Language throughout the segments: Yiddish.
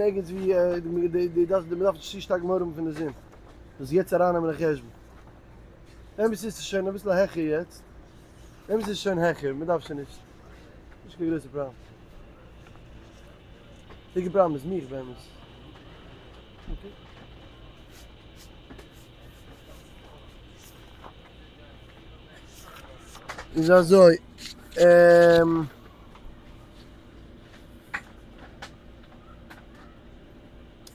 ערגעץ ווי די מ'דארף נישט צו שטארק מורא האבן פון די זון, דאס יעצט ארייננעמען אין חשבון. אמת איז ס'איז שוין אביסל העכער יעצט, אמת איז שוין העכער, מ'דארף שוין נישט, נישט קיין גרויסע פראבלעם. די עיקר פראבלעם איז מיך באמת. Okay. איז אזוי,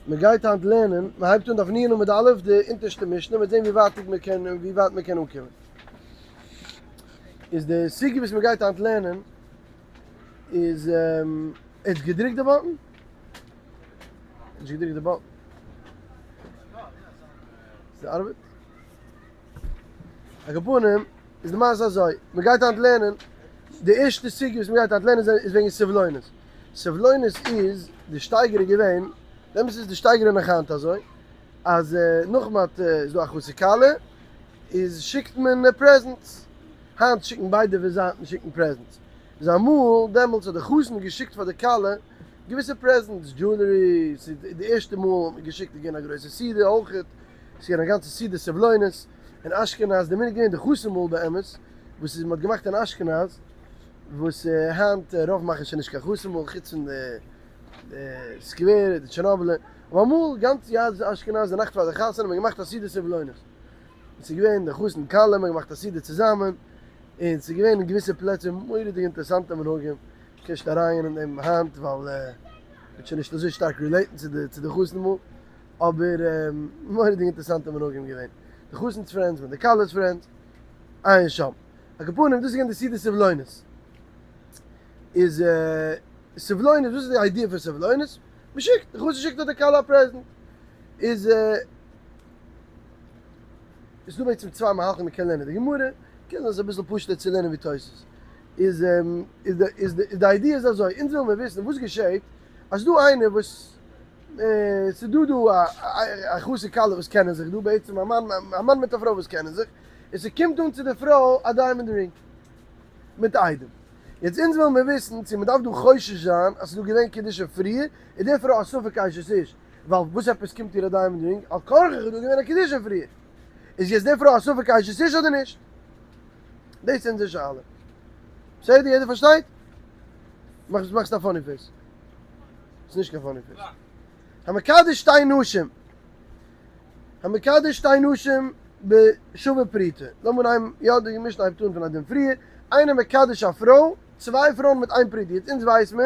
מען גייט היינט לערנען, מען הייבט אן דף נ' עמוד א', די אונטערשטע משנה, מ'וועט זען ווי ווייט מען קען ווי ווייט מען קען אנקומען. איז די סוגיא וואס מען גייט היינט לערנען איז, האסט געדרוקט די button? נישט געדרוקט די button. ס'ארבעט? על כל פנים, איז די מעשה אזוי, מען גייט היינט לערנען, די ערשטע סוגיא וואס מען גייט היינט לערנען איז וועגן סבלונות. סבלונות איז, די שטייגער איז געווען, דעמאלטס איז די שטייגער נאך היינט אזוי, אז נאך מען האט, איז דא א חתן כלה, איז שיקט מען presents. היינט שיקן ביידע זייטן שיקן presents. איז אמאל, דעמאלטס האט די חתן געשיקט פאר די כלה געוויסע presents, jewelry, ס'איז די ערשטע מאל האט מען געשיקט איז געווען א גרויסע סעודה אויכעט, ס'איז געווען א גאנצע סעודה סבלונות אין אשכנז, די מנהג געווען די חתן מאל באמת, וואס איז מ'האט געמאכט אין אשכנז, וואס היינט רוב מאכן שוין נישט קיין חתן מאל חוץ פון די סקווערע, די טשערנאבלע, אבער אמאל גאנץ יהדות אשכנז די נאכט פאר די חתונה האט מען געמאכט א סעודה סבלונות, און ס'איז געווען די חתן כלה מ'האט געמאכט א סעודה צוזאמען, און ס'איז געווען אין געוויסע פלעצער מורא'דיג אינטערעסאנטע מנהגים, כ'קען נישט אריינגיין אין דעם היינט ווייל מ'וועט שוין נישט אזוי שטארק relate ן צו די חתן מאל. אבער מורא'דיג אינטערעסאנטע מנהגים געווען, די חתן'ס friends מיט די כלה'ס friends, עיין שם. על כל פנים דאס איז געווען די סעודת סבלונות. איז סבלונות, וואס איז די idea פון סבלונות? מ'שיקט, די חתן שיקט פאר די כלה א present. איז איז דא בעצם צוויי מהלכים מ'קען לערנען די גמרא, קען זיין ס'איז אביסל פשוט'ער צו לערנען ווי תוס'. איז איז די איז די idea איז אזוי, אונז ווילן מיר וויסן וואס געשעט אז דא איינער וואס ס'איז דא דא א חתן כלה וואס קענען זיך דא בעצם א מאן א מאן מיט א פרוי וואס קענען זיך, און ס'קומט אן צו די פרוי א diamond ring מיט עדים. יעצט אונז ווילן מיר וויסן צו מ'דארף דא חושש זיין אז ס'איז דא געווען קידושין פריער, איז די פרוי א ספק אשת איש, ווייל וואס עפעס קומט איר א diamond ring, על כרחך איז דא געווען א קידושין פריער. איז יעצט די פרוי א ספק אשת איש אדער נישט? דאס איז אונזער שאלה. בסדר? יעדער פארשטייט? מאכסט א funny face. ס'איז נישט קיין funny face. המקדש שתי נשים, המקדש שתי נשים בשווה פרוטה. לאמיר נעמען, יא די משנה הייבט אן פון א דין פריער, איינער מקדש א פרוי, צוויי פרויען מיט איין פרוטה. יעצט אונז ווייס מיר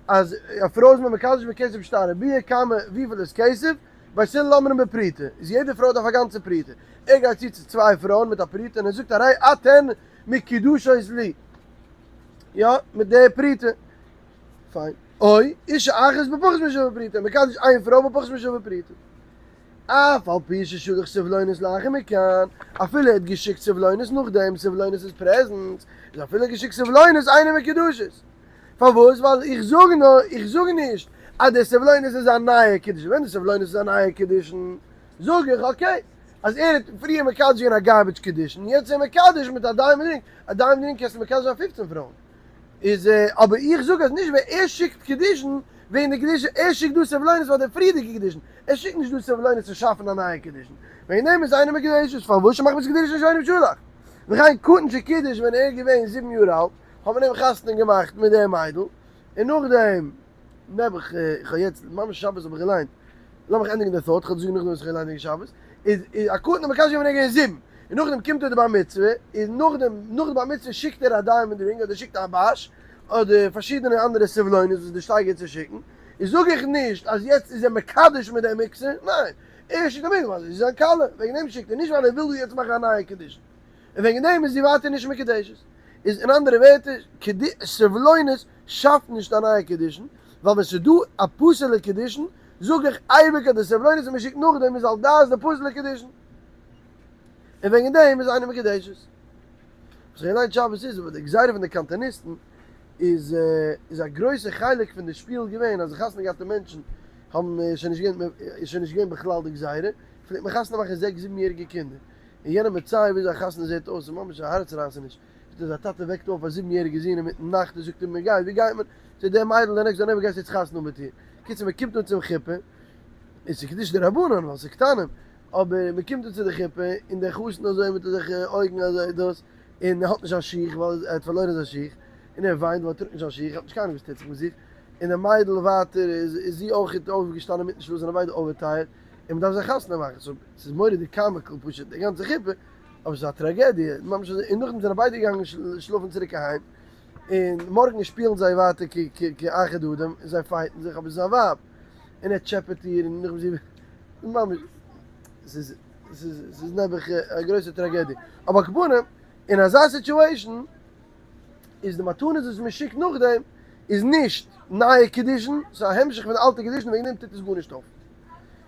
אז א פרוי איז מען מקדש בכסף שטר וביאה, כמה, וויפיל איז כסף? בית הלל אומרים בפרוטה, איז יעדע פרוי דארף א גאנצע פרוטה. ער גייט צו צו צוויי פרויען מיט א פרוטה און ער זאגט הרי אתן מקודשות לי. יא, מיט די פרוטה. פיין. או אשה אחת בפחות משווה פרוטה, מקדש איין פרוי בפחות משווה פרוטה. אף על פי ששלח סבלונות לאחר מכאן, אפילו ער האט געשיקט סבלונות נאכדעם, סבלונות איז presents, איז אפילו ער האט געשיקט סבלונות אינה מקודשת. פארוואס? ווייל איך זאג נאר, איך זאג נישט אז די סבלונות איז א נייע קידושין, ווען די סבלונות איז א נייע קידושין, זאג איך okay, אז ער האט פריער מקדש געווען א garbage קידושין, יעצט איז ער מקדש מיט א diamond ring, א diamond ring קענסטו מקדש זיין 15 פרויען. איז אבער איך זאג אז נישט ווען ער שיקט קידושין וועגן די קידושין, ער שיקט דא סבלונות פאר די פריערדיגע קידושין, ער שיקט נישט דא סבלונות צו שאפן א נייע קידושין, וועגן דעם איז אינה מקודשת, פארוואס שמחמת קידושין ראשונים שלח? וכן קטן שקידש ווען ער איז געווען 7 יאר אלט האט מען אים חתונה געמאכט מיט די מיידל, און נאכדעם, נעבעך, איך האב יעצט, ממש שבת האב איך געליינט, לאמיך ענדיגן די thought, כ'וועל זאגן נאכדעם וואס איך האב געליינט וועגן שבת, איז א קטן האט מקדש געווען ווען ער איז געווען 7, און נאכדעם קומט ער די בר מצוה, און נאכדעם, נאך די בר מצוה שיקט ער א diamond ring, אדער שיקט א באש, אדער פארשידענע אנדערע סבלונות וואס די שטייגער צו שיקן, איז זאג איך נישט אז יעצט איז ער מקדש מיט דעם מוקצה, ניין, ער שיקט א מוקצה ווייל זי איז זיין כלה, וועגן דעם שיקט ער, נישט ווייל ער וויל דא יעצט מאכן א נייע קידושין, און וועגן דעם איז זי ווייטער נישט מקודשת. איז אין אנדערע ווערטער, סבלונות שאפט נישט א נייע קידושין, ווייל ווען ס'איז דא א פסול'ע קידושין, זאג איך אייביג אז די סבלונות וואס מ'שיקט נאכדעם איז על דעת די פסול'ע קידושין. און וועגן דעם איז אינה מקודשת. וואס איך געליינט שבת איז אבער די גזירה פון די קאנטאניסטן איז איז א גרויסע חלק פון די שפיל געווען אז די חתונה געהאטע מענטשן האבן שוין נישט געווען איז שוין נישט געווען בכלל די גזירה, פלעגט מען חתונה מאכן זעקס זיבן יעריגע קינדער. און יענער מצייר וויאזוי א חתונה זעט אויס איז ממש א הארצרייסעניש. זאגט אז א טאטע וועקט אויף א 7 יעריגע זון אינמיטן נאכט און זאגט אים מ'גייט, ווי גייט מען? צו די מיידל די next door neighbor גייסט יעצט חתונה האבן מיט איר. קיצור מען קומט אן צום חופה, און ס'איז קידושין דרבנן ווייל ס'איז קטנים, אבער מען קומט אן צו די חופה און דער חתן אזוי מיט אזעלכע אויגן אזוי דאס, און ער האט נישט זיין שיך ווייל ער האט פארלוירן זיין שיך, און ער וויינט ווייל ער טראגט נישט זיין שיך, ער האט נישט קיין אנונג וואס טוט זיך מיט זיך, און די מיידל ווייטער איז איז זי אויך אויפגעשטאנען מיטן שלאף זענען ביידע overtired, און מען דארף זיי חתונה מאכן, so ס'איז מורא'דיג comical פשוט די גאנצע חופה, אבער ס'איז א טראגעדיע, ממש אזוי, און נאכדעם זענען ביידע געגאנגען שלאפן צוריק אהיים, און מארגן שפילן זיי ווייטער כאחד האדם, און זיי fight ן זיך, אבער ס'איז זיין ווייב, און ער טשעפעט איר, און נאכדעם זי, ממש, ס'איז ס'איז ס'איז נעבעך א גרויסע טראגעדיע, אבער על כל פנים, אין אזא situation איז די מתנות וואס מען שיקט נאכדעם איז נישט נייע קידושין, ס'איז א המשך פון די אלטע קידושין וועגן דעם טוט עס גארנישט אויף.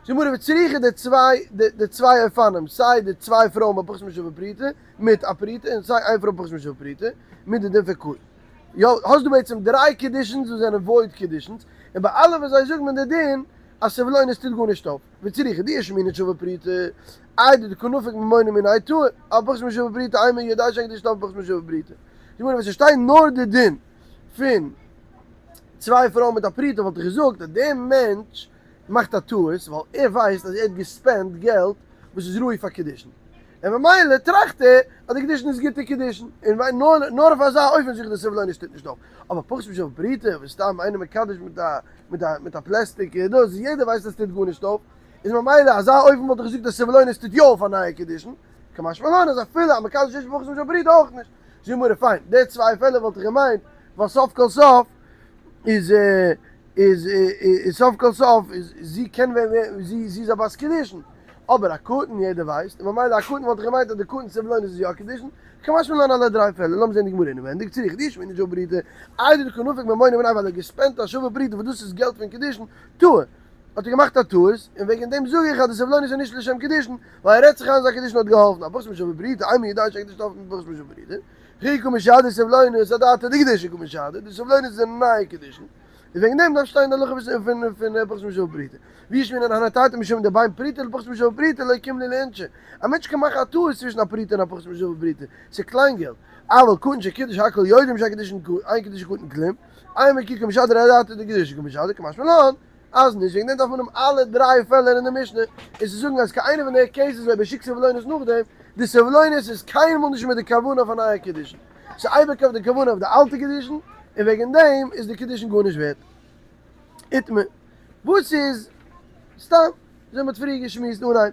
זאגט גמרא וצריכא די צוויי די צוויי אופנים סיי די צוויי פרויען ביי פחות משווה פרוטה מיט א פרוטה און סיי איין פרוי פחות משווה פרוטה מיט די דין פון קטן. יא האסט דא בעצם דריי קידושינס וואס זענען void קידושינס און ביי אלע פון זיי זאגט מען די דין אז סבלונות טוט גארנישט אויף. וצריכא דאי אשמעינן שווה פרוטה איידי דקא נפיק ממונא מיניה טעה אבל פחות משווה פרוטה אימא יודע שאין קידושין טפל פחות משווה פרוטה. זאגט גמרא ווען ס'שטייט נאר די דין פון צוויי פרויען מיט א פרוטה וואלט איך געזאגט אז דער מענטש מאכט א טעות ווייל ער ווייסט אז ער האט גע spend ט געלט וואס איז ראוי פאר קידושין און ממילא טראכט ער אז די קידושין איז גוטע קידושין און נאר נאר אויף אזא אופן זיך די סבלונות טוט נישט אויף אבער פחות משווה פרוטה וואס סתם איינער מקדש מיט א מיט א מיט א פלעסטיק דאס יעדער ווייסט אז ס'טוט גארנישט אויף איז ממילא אזא אופן וואלט איך געזאגט אז סבלונות טוט יא אויף א נייע קידושין קא משמע לן אז אפילו א מקדש אשה בפחות משווה פרוטה אויך נישט. זאגט גמרא פיין, די צוויי פעלער וואלט איך געמיינט, ווייל סוף כל סוף איז איז איז סוף כל סוף איז זי קען ווען זי זי איז א בת קידושין, אבער א קטן יעדער ווייסט, און ממילא א קטן וואלט איך געמיינט אז די קטן סבלונות איז יא קידושין, קא משמע לן אלע דריי פעלער, לאמיר זען די גמרא אינעווענדיג, צריכא דאי אשמעינן שווה פרוטה, איידי דקא נפיק ממונא מיניה ווייל ער האט גע spend ט א שווה פרוטה וואס דאס איז געלט פון קידושין, טעה. האט ער געמאכט א טעות, און וועגן דעם זאג איך אז די סבלונות איז נישט לשם קידושין, ווייל ער רעדט זיך איין זיין קידושין האט געהאלפן, א פחות משווה פרוטה, אימא יודע שאין קידושין טפל מפחות משווה פרוטה, וכי קא משדר סבלונות אדעתא דקידושין קא משדר, די סבלונות זענען נייע קידושין, און וועגן דעם דארף שטיין די הלכה פון פון פחות משווה פרוטה. ואי אשמעינן הני תרתי משום דבין פרוטה לפחות משווה פרוטה לא קים ליה לאינשי. א מענטש קען מאכן א טעות צווישן א פרוטה און א פחות משווה פרוטה, ס'איז קליין געלט. אבל קטן שקידש הכל יודעים שאין קידושין אין קידושי קטן כלום, אימא כי קא משדר אדעתא דקידושין קא משדר, קא משמע לן, אז נישט, וועגן דעם דארף מען האבן אלע דריי פעלער אין די משנה, און צו זאגן אז קיין איינע פון די cases אויב ער שיקט סבלונות נאכדעם, די סבלונות איז קיינמאל נישט מיט די כוונה אויף א נייע קידושין, ס'איז אייביג אויף די כוונה אויף די אלטע קידושין, און וועגן דעם איז די קידושין גארנישט ווערט. איתמר, וואס איז סתם, אזוי מ'האט פריער געשמועסט אנהייב,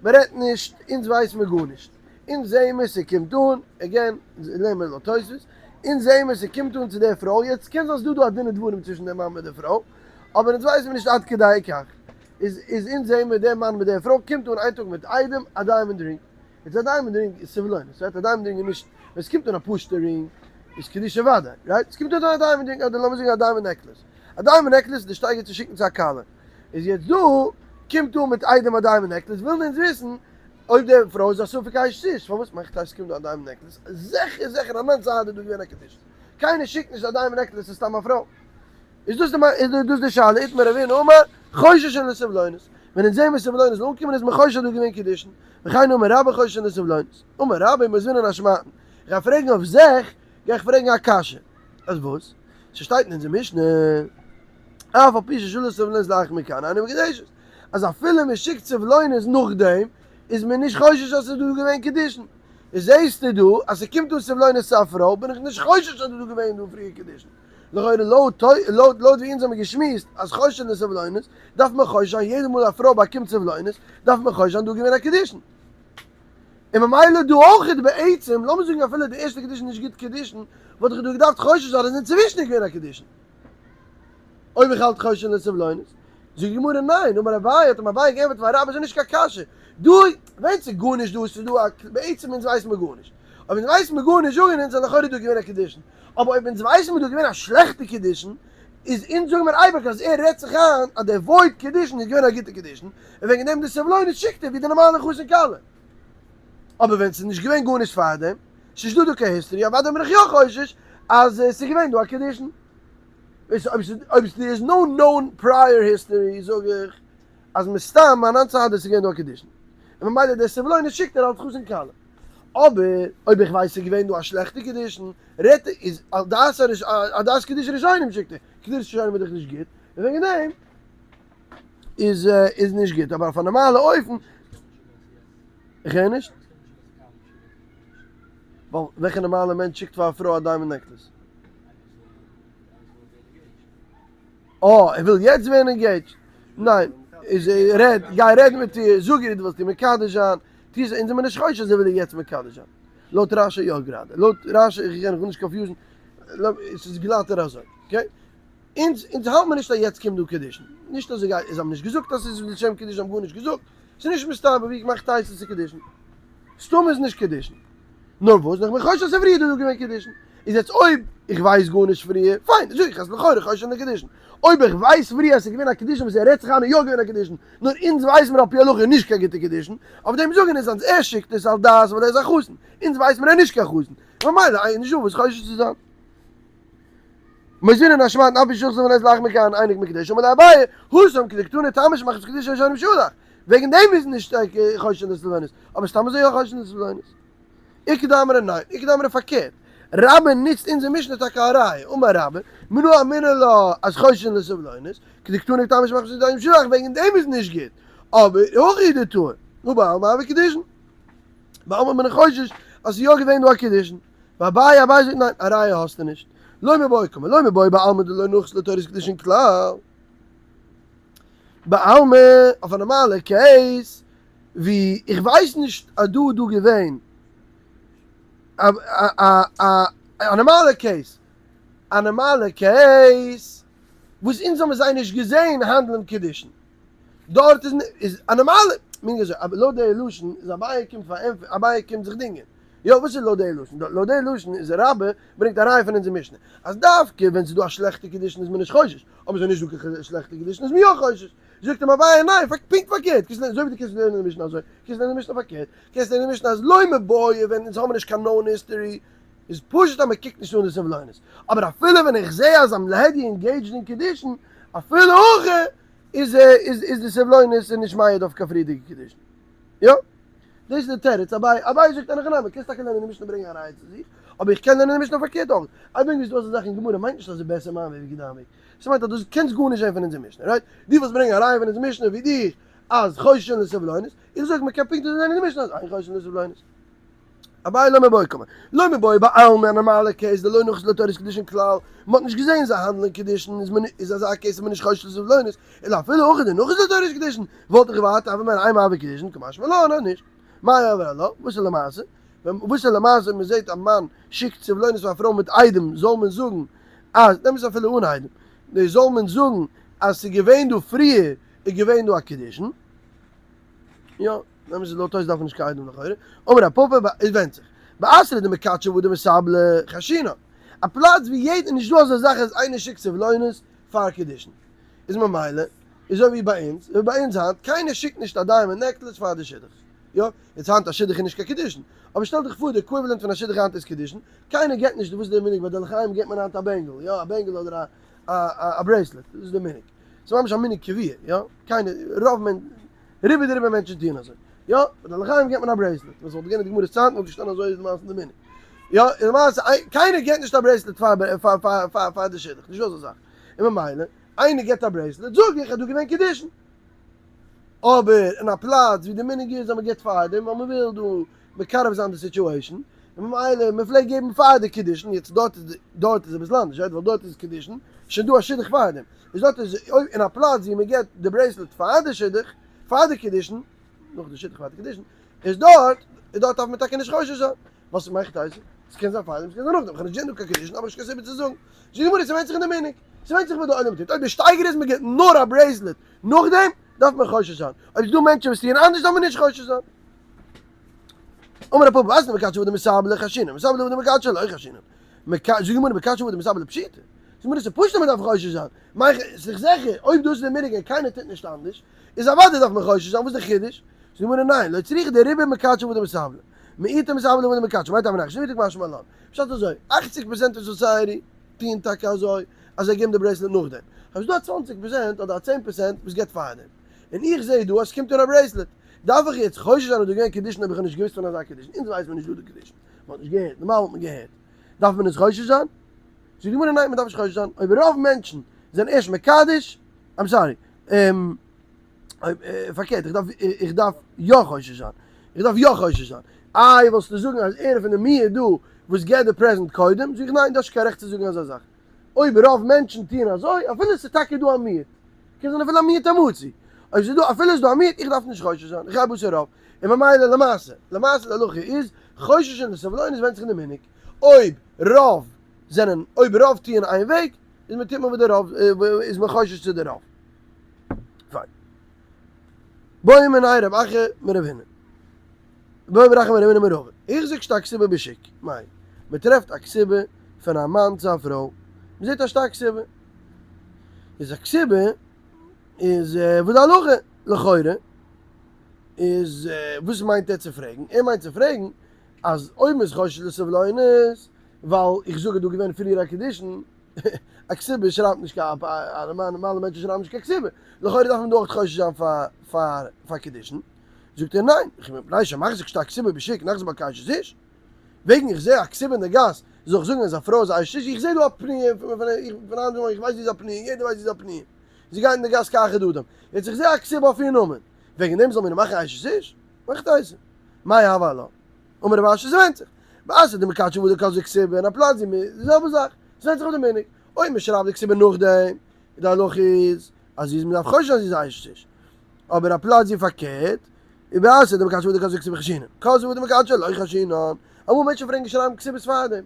מ'רעדט נישט, אונז ווייס מיר גארנישט, אונז זעהן מיר ס'קומט אן, again, לערן מיר לויט תוספות, אונז זעהן מיר ס'קומט אן צו די פרוי, יעצט קען זיין ס'דא דא א דין ודברים צווישן די מאן מיט די פרוי, אבער אונז ווייסן מיר נישט עד כדי כך, איז איז אונז זעהן מיר די מאן מיט די פרוי קומט אן איין טאג מיט איידעם א diamond ring, יעצט א diamond ring איז סבלונות, right? א diamond ring איז נישט, ווען ס'קומט אן א פשוטע ring איז קידושין וודאי, right? ס'קומט אן א diamond ring אדער לאמיר זאגן א diamond necklace, א diamond necklace איז די שטייגער צו שיקן צו א כלה, איז יעצט דא קומט אן מיט איידעם א diamond necklace ווילן אונז וויסן אויב די פרוי איז א ספק אשת איש, פארוואס מאכט אייך ס'קומט דא א diamond necklace? זיכער זיכער א מאן זיידע איז דא געווען א קידושין, קיינער שיקט נישט א diamond necklace צו סתם א פרוי. איז דאס די איז דאס די שאלה, איתמר רב הונא אמר, חוששין לסבלונות, ווען אונז זעהן מיר סבלונות זאל אנקומען איז מען חושש אז דא איז געווען קידושין, וכן אמר רבה חוששין לסבלונות, אמר רבה מותבינן אשמעתין, איך גיי פרעגן אויף זיך, גיי איך פרעגן א קשיא, אז וואס? ס'שטייט אין אונזער משנה, אף על פי ששלח סבלונות לאחר מכאן אינה מקודשת, אז אפילו מען שיקט סבלונות נאכדעם, איז מען נישט חושש אז ס'איז דא געווען קידושין. איז זעהסטו דא אז ס'קומט אן סבלונות צו א פרוי, בין איך נישט חושש אז ס'איז דא געווען דא פריער קידושין. לכאורה לויט לויט ווי אונז האבן געשמועסט אז חוששין לסבלונות דארף מען חושש זיין יעדע מאל א פרוי באקומט סבלונות דארף מען חושש זיין דא געווען א קידושין און ממילא דא אויך איז בעצם לאמיר זאגן אפילו די ערשטע קידושין נישט גוט קידושין וואלט איך דא געדארפט חושש זיין אז אינצווישן איז געווען א קידושין אויב איך האלט חוששין לסבלונות זאגט די גמרא ניין אמר אביי האט אים אביי געענטפערט פאר רבה ס'איז נישט קיין קשיא דא ווען ס'איז גארנישט דא ס'איז דא א בעצם אונז ווייסן מיר גארנישט אויב אונז ווייסן מיר גארנישט זאגן אונז אז לכאורה איז דא געווען א קידושין אבער אויב אונז ווייסן מיר דא געווען א שלעכטע קידושין, איז אונז זאגן מיר אייביג אז ער רעדט זיך איין אז דער void קידושין איז געווען א גוטע קידושין, און וועגן דעם די סבלונות שיקט ער ווי די נארמאלע חתן כלה. אבער ווען ס'איז נישט געווען גארנישט פארדעם, ס'נישט דא דא קיין history, אוודאי בין איך יא חושש אז ס'איז געווען דא א קידושין. אויב there is no known prior history זאג איך אז מסתם אנאנ צד איז געווען דא א קידושין, און ממילא די סבלונות שיקט ער אלס חתן כלה. אבער אויב איך ווייס ס'איז געווען דא א שלעכטע קידושין, רעדט ער איז על דעת הראש על דעת קידוש ראשונים שיקט ער, קידוש ראשונים איז דאך נישט גוט, און וועגן דעם. איז איז נישט גוט, אבער אויף א נארמאלע אופן, איך הער נישט. ווייל וועלכע נארמאלע מענטש שיקט פאר א פרוי א diamond necklace? אה, ער וויל יעצט ווערן engaged? ניין, איז רעד, גיי רעד מיט איר, זאג איר דו ווילסט איר מקדש זיין, טו עס, אונז זעמיר נישט חושש אז ער וויל איר יעצט מקדש זיין. לויט רשי יא גראדע, לויט רשי, איך גיי נישט confuse ן, עס איז גלאטער אזוי, okay? אונז אונז האלט מיר נישט אז יעצט קומט דא קידושין, נישט אז זיי האבן נישט געזאגט אז ס'איז לשם קידושין, זיי האבן גארנישט געזאגט, ס'איז נישט מסתבר ווי געמאכט תוס' צו קידושין, סתם איז נישט קידושין, נאר וואס נאך מער חושש אז פריער איז דא געווען קידושין, איז יעצט אויב איך ווייס גארנישט פריער, פיין, זאג איך אז לכאורה חושש אין די קידושין, אויב איך ווייס פריער אז ס'איז געווען א קידושין וואס ער רעדט זיך איין איז יא געווען א קידושין, נאר אונז ווייס מיר על פי הלכה איז נישט קיין גוטע קידושין, אויף דעם זאגן אונז אז ער שיקט עס על דעת ווייל ער איז א חתן, אונז ווייס מיר ער איז נישט קיין חתן, ממילא איז נישטא וואס חושש צו זיין. מוזינען א שמעט נפש שולחן זיך לאך מכאן אייניג מקדש אמר לאביי הותם כדקתני טעמא שמחמת קדושה ראשונים שלח וועגן דעם איז נישט חוששין לסבלונות אבער סתם אזוי יא חוששין לסבלונות איכא דאמרי ניין איכא דאמרי פארקערט רבה נוצט אונזער משנה טאקע א ראיה אמר רבה מנא אמינא לה אז חוששין לסבלונות כדקתני טעמא שמחמת קדושה ראשונים שלח וועגן דעם איז נישט גוט אבער הכי דתאי הא בעלמא הוה קידושין בעלמא בין איך חושש אז ס'איז יא געווען דא א קידושין ואביי אביי זאגט ניין, א ראיה האסטו נישט. לא מיבעיא קאמר, לא מיבעיא בעלמא דלא נחית לתורת קידושין כלל. בעלמא, אויף א נארמאלע case, ווי איך ווייס נישט אז דא איז דא געווען א נארמאלע case, א נארמאלע case וואס אונז האבן זיי נישט געזען האנדלען קידושין. דארט איז א נארמאלע, מין אזוי, לויט די לשון איז אביי קומט פארענטפערן, אביי קומט זיך דינגען. יא וואס איז לויט די לשון? לויט די לשון איז רבה ברענגט א ראיה פון אונזער משנה אז דווקא ווען ס'איז דא א שלעכטע קידושין איז מען נישט חושש, אבער ס'איז נישט דא קיין שלעכטע קידושין איז מען יא חושש. זאגט אים אביי ניין, פונקט פארקערט, קענסט לערנען אזוי ווי דו קענסט לערנען די משנה אזוי, קענסט לערנען די משנה פארקערט, קענסט לערנען די משנה אז לא מיבעיא ווען אונז האבן נישט קיין known history איז פשוט אז מען קוקט נישט אן די סבלונות, אבער אפילו ווען איך זע אז I'm already engaged אין קידושין, אפילו הכי איז איז די סבלונות נישט מעיד אויף קיין פריערדיגע קידושין. יא. דאס איז די תירוץ, אביי אביי זאגט אין הכי נמי, קענסט טאקע לערנען די משנה ברענגען א ראיה צו זיך, אבער איך קען לערנען די משנה פארקערט אויך. אויב ברענגסט דו אזא זאך אין גמרא מיינט נישט אז ס'איז בעסער מיין וועג ווי דיין וועג. ס'מיינט אז דו קענסט גארנישט זען פון אונזער משנה, right? דו ווילסט ברענגען א ראיה פון אונזער משנה ווי דיך אז חוששין לסבלונות, איך זאג מ'קען פונקט אזוי לערנען די משנה אז אין חוששין לסבלונות. אביי לא מיבעיא קאמר, לא מיבעיא בעלמא א נארמאלע case דלא נחית לתורת קידושין כלל, מ'האט נישט געזען זיי האנדלען קידושין איז מען איז אזא case איז מען נישט חושש לסבלונות, אלא אפילו הכא דנחית לתורת קידושין וואלט איך געווארט אבער מען אימא הוה קידושין קא משמע לן אז נישט. מאי עבר עלה? וואס איז למעשה? ווען וואס איז למעשה ווען מ'זעט א מאן שיקט סבלונות פאר א פרוי מיט עדים זאל מען זאגן אז, נעם עס אפילו אן עדים, זאל מען זאגן אז ס'איז געווען דא פריער איז געווען דא א קידושין? יא. נעם עס לויט תוס' דארף מען נישט קיין עדים לכאורה, אמר רב פפא עס ווענדט זיך, באתרא דמקדשי והדר מסבלי חיישינן, א פלאץ ווי יעדער נישט דא אזא זאך אז איינער שיקט סבלונות פאר קידושין, איז ממילא איז אזוי ווי ביי אונז, ווי ביי אונז היינט קיינער שיקט נישט א diamond necklace פאר די שידוך, יא, יעצט היינט א שידוך איז נישט קיין קידושין, אבער שטעל דיך פאר די equivalent פון א שידוך היינט איז קידושין, קיינער געט נישט, וואס איז די מנהג ביי די לחיים געט מען היינט א bangle, יא א bangle אדער א א bracelet, דאס איז די מנהג, ס'איז ממש א מנהג קבוע, יא, קיינער, רוב מענ. רובא דרובא מענטשן טוען אזוי. יא, ביי די לחיים געבט מען א bracelet. ווען ס'וואלט געווען אין די גמרא'ס צייטן וואלט געשטאנען אזוי איז למעשה די מנהג. יא, און למעשה קיינער געבט נישט א bracelet פאר פאר פאר פאר פאר די שידוך, נישטא אזא זאך. און ממילא, איינער געבט א bracelet, זאג איך אז דא געווען קידושין. אבער אין א פלאץ ווי די מנהג איז אז מ'געבט פארדעם ווייל מ'וויל דא מקרב זיין די situation, און ממילא מ'פלעגט געבן פאר די קידושין, יעצט דארט איז דארט איז אביסל אנדערש, ווייל דארט איז קידושין, שוין דא א שידוך פארדעם. איז דארט איז אויב אין א פלאץ ווי מען געבט די bracelet פאר די שידוך, פאר די קידושין, נאך די שידוך פאר די קידושין, איז דארט, איז דארט דארף מען טאקע נישט חושש זיין. וואס מאכט אויס? עס קען זיין פארדעם, עס קען זיין נאכדעם, איך האב נישט געזען דא קיין קידושין, האב איך נישט קיין סיבה צו זאגן. זאגט די גמרא, ס'ווענדט זיך אין די מנהג, ס'ווענדט זיך וואס די עולם טוט, אויב די שטייגער איז מען געבט נאר א bracelet נאכדעם, דארף מען חושש זיין, אויב ס'איז דא מענטשן וואס טוען אנדערש דארף מען נישט חושש זיין. אמר רב פפא, בתרא דמקדשי והדר מסבלי חיישינן, מסבלי והדר מקדשי לא חיישינן. זאגט די גמרא מקדשי והדר מסבלי פשיטא. זאגט די גמרא ס'איז פשוט אז מ'דארף חושש זיין. מיין איך, ס'איז דאך זיכער, אויב דאס איז די מנהג און קיינער טוט נישט אנדערש, איז אוודאי דארף מען חושש זיין, וואס איז די חידוש? זאגט די גמרא ניין, לא צריכא דרובא מקדשי והדר מסבלי. מיעוטא מסבלי והדר מקדשי, מאי טעמא נחש מיעוטא קא משמע לן. פשט אזוי, אכציג פראצענט פון society טוען טאקע אזוי, אז זיי געבן די bracelet נאכדעם. אבער ס'איז דא א צוואנציג פראצענט אדער א צען פראצענט וואס געבט פארדעם. און איך זעה דא אז ס'קומט אן א bracelet. דארף איך יעצט חושש זיין אז דא געווען קידושין אויב איך האב נישט געוואוסט פון אזא קידושין? אונז ווייסט מען נישט דא די קידושין. מ'האט נישט געהערט. נארמאל וואלט מען געהערט. דארף מען עס חושש זיין? זאגט די גמרא ניין מ'דארף נישט חושש זיין. אויב רוב מענטשן זענען ערשט מקדש, I'm sorry. פארקערט, איך דארף, איך דארף יא חושש זיין. איך דארף יא חושש זיין. איי וואלסטו זאגן אז ער איז פון די מיעוט דא וואס געט די present קודם? זאג איך ניין, דו האסט נישט קיין רעכט צו זאגן אזא זאך. אויב רוב מענטשן טוען אזוי, אפילו עס איז טאקע דא א מיעוט, קען זיין אפילו א מיעוט המצוי, אויב ס'איז דא, אפילו איז דא א מיעוט, איך דארף נישט חושש זיין, איך גיי בתר רוב. און ממילא למעשה, למעשה די הלכה איז, חוששין לסבלונות ווענדט זיך אין די מנהג. אויב רוב זענען, אויב רוב טוען איין וועג, איז מען טוט מען וואס די רוב, איז מען חושש צו די רוב. פיין. בעא מיניה רב אחא מרב הונא. בעא רב אחא מרב הונא מרבא. החזיק שטר כתובה בשוק. מאי. מען טרעפט א כתובה פון א מאן צו א פרוי. מען זעט א שטר כתובה. איז א כתובה איז וואס די הלכה לכאורה איז וואס מיינט ער צו פרעגן? ער מיינט צו פרעגן אז אויב מען איז חושש לסבלונות ווייל איך זאג איז דא געווען פריער א קידושין א כתובה שרייבט נישט קיין א נארמאלע מענטש שרייבט נישט קיין כתובה, לכאורה דארף מען דא אויך חושש זיין פאר פאר קידושין, זאגט ער ניין, וכי מפני שמחזיק שטר כתובה בשוק נחזיק בה כאשת איש, וועגן איך זעה א כתובה אין די גאס זאל איך זאגן אז א פרוי איז א אשת איש, איך זעה דא א פנויה פון היינט איך ווייס זי איז א פנויה, יעדער ווייסט זי איז א פנויה, זי גייט אין די גאס כאחד האדם, יעצט איך זעה א כתובה אויף איר נאמען, וועגן דעם זאל מען איר מאכן אשת איש? מאכט אויס, מאי הוה עלה? אמר רב אשי ס'ווענדט זיך. באתרא דמקדשי והדר כתבי כתובה אין א פלאץ ווי מ'איז די זעלבע זאך. ס'ווענדט זיך אויף די מנהג. אויב מ'שרייבט די כתובה נאכדעם, איז די הלכה איז אז זי איז מ'דארף חושש זיין זי איז א אשת איש. אבער א פלאץ ווי פארקערט, איז באתרא דמקדשי והדר כתבי כתובה חיישינן. כתבי והדר מקדשי לא חיישינן. אמאל מענטשן פלעגן שרייבן כתובות פארדעם.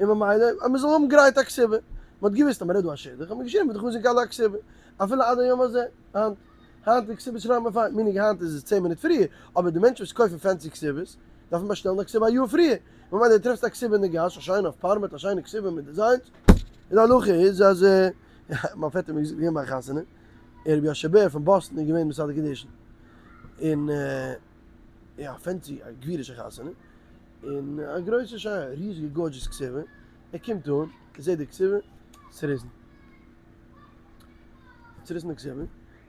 און ממילא אז מ'זאל האבן גרייט א כתובה. מ'האט געוואוסט אז מ'רעדט דא א שידוך, האט מען געשריבן מיט די חתן כלה א כתובה. אפילו עד היום הזה, היינט. היינט די כתובות שרייבט מען פאר מנהג היינט איז עס 10 מינוט פריער, אבער די מענטשן וואס קויפן fancy כתובות דארפן באשטעלן א כתובה א יאר פריער, ממילא די טרעפסט א כתובה אין די גאס א שיינע אויף פארמעט א שיינע כתובה מיט designs, און די הלכה איז אז מיין פעטער איז געווען ביי א חתונה, און רבי יאשע בער פון באסטן איז געווען מסדר קידושין, און יא א fancy א גבירישע חתונה, און א גרויסע שיינע ריזיגע gorgeous כתובה, ער קומט אן ער זעט די כתובה, צוריסן. צוריסן די כתובה.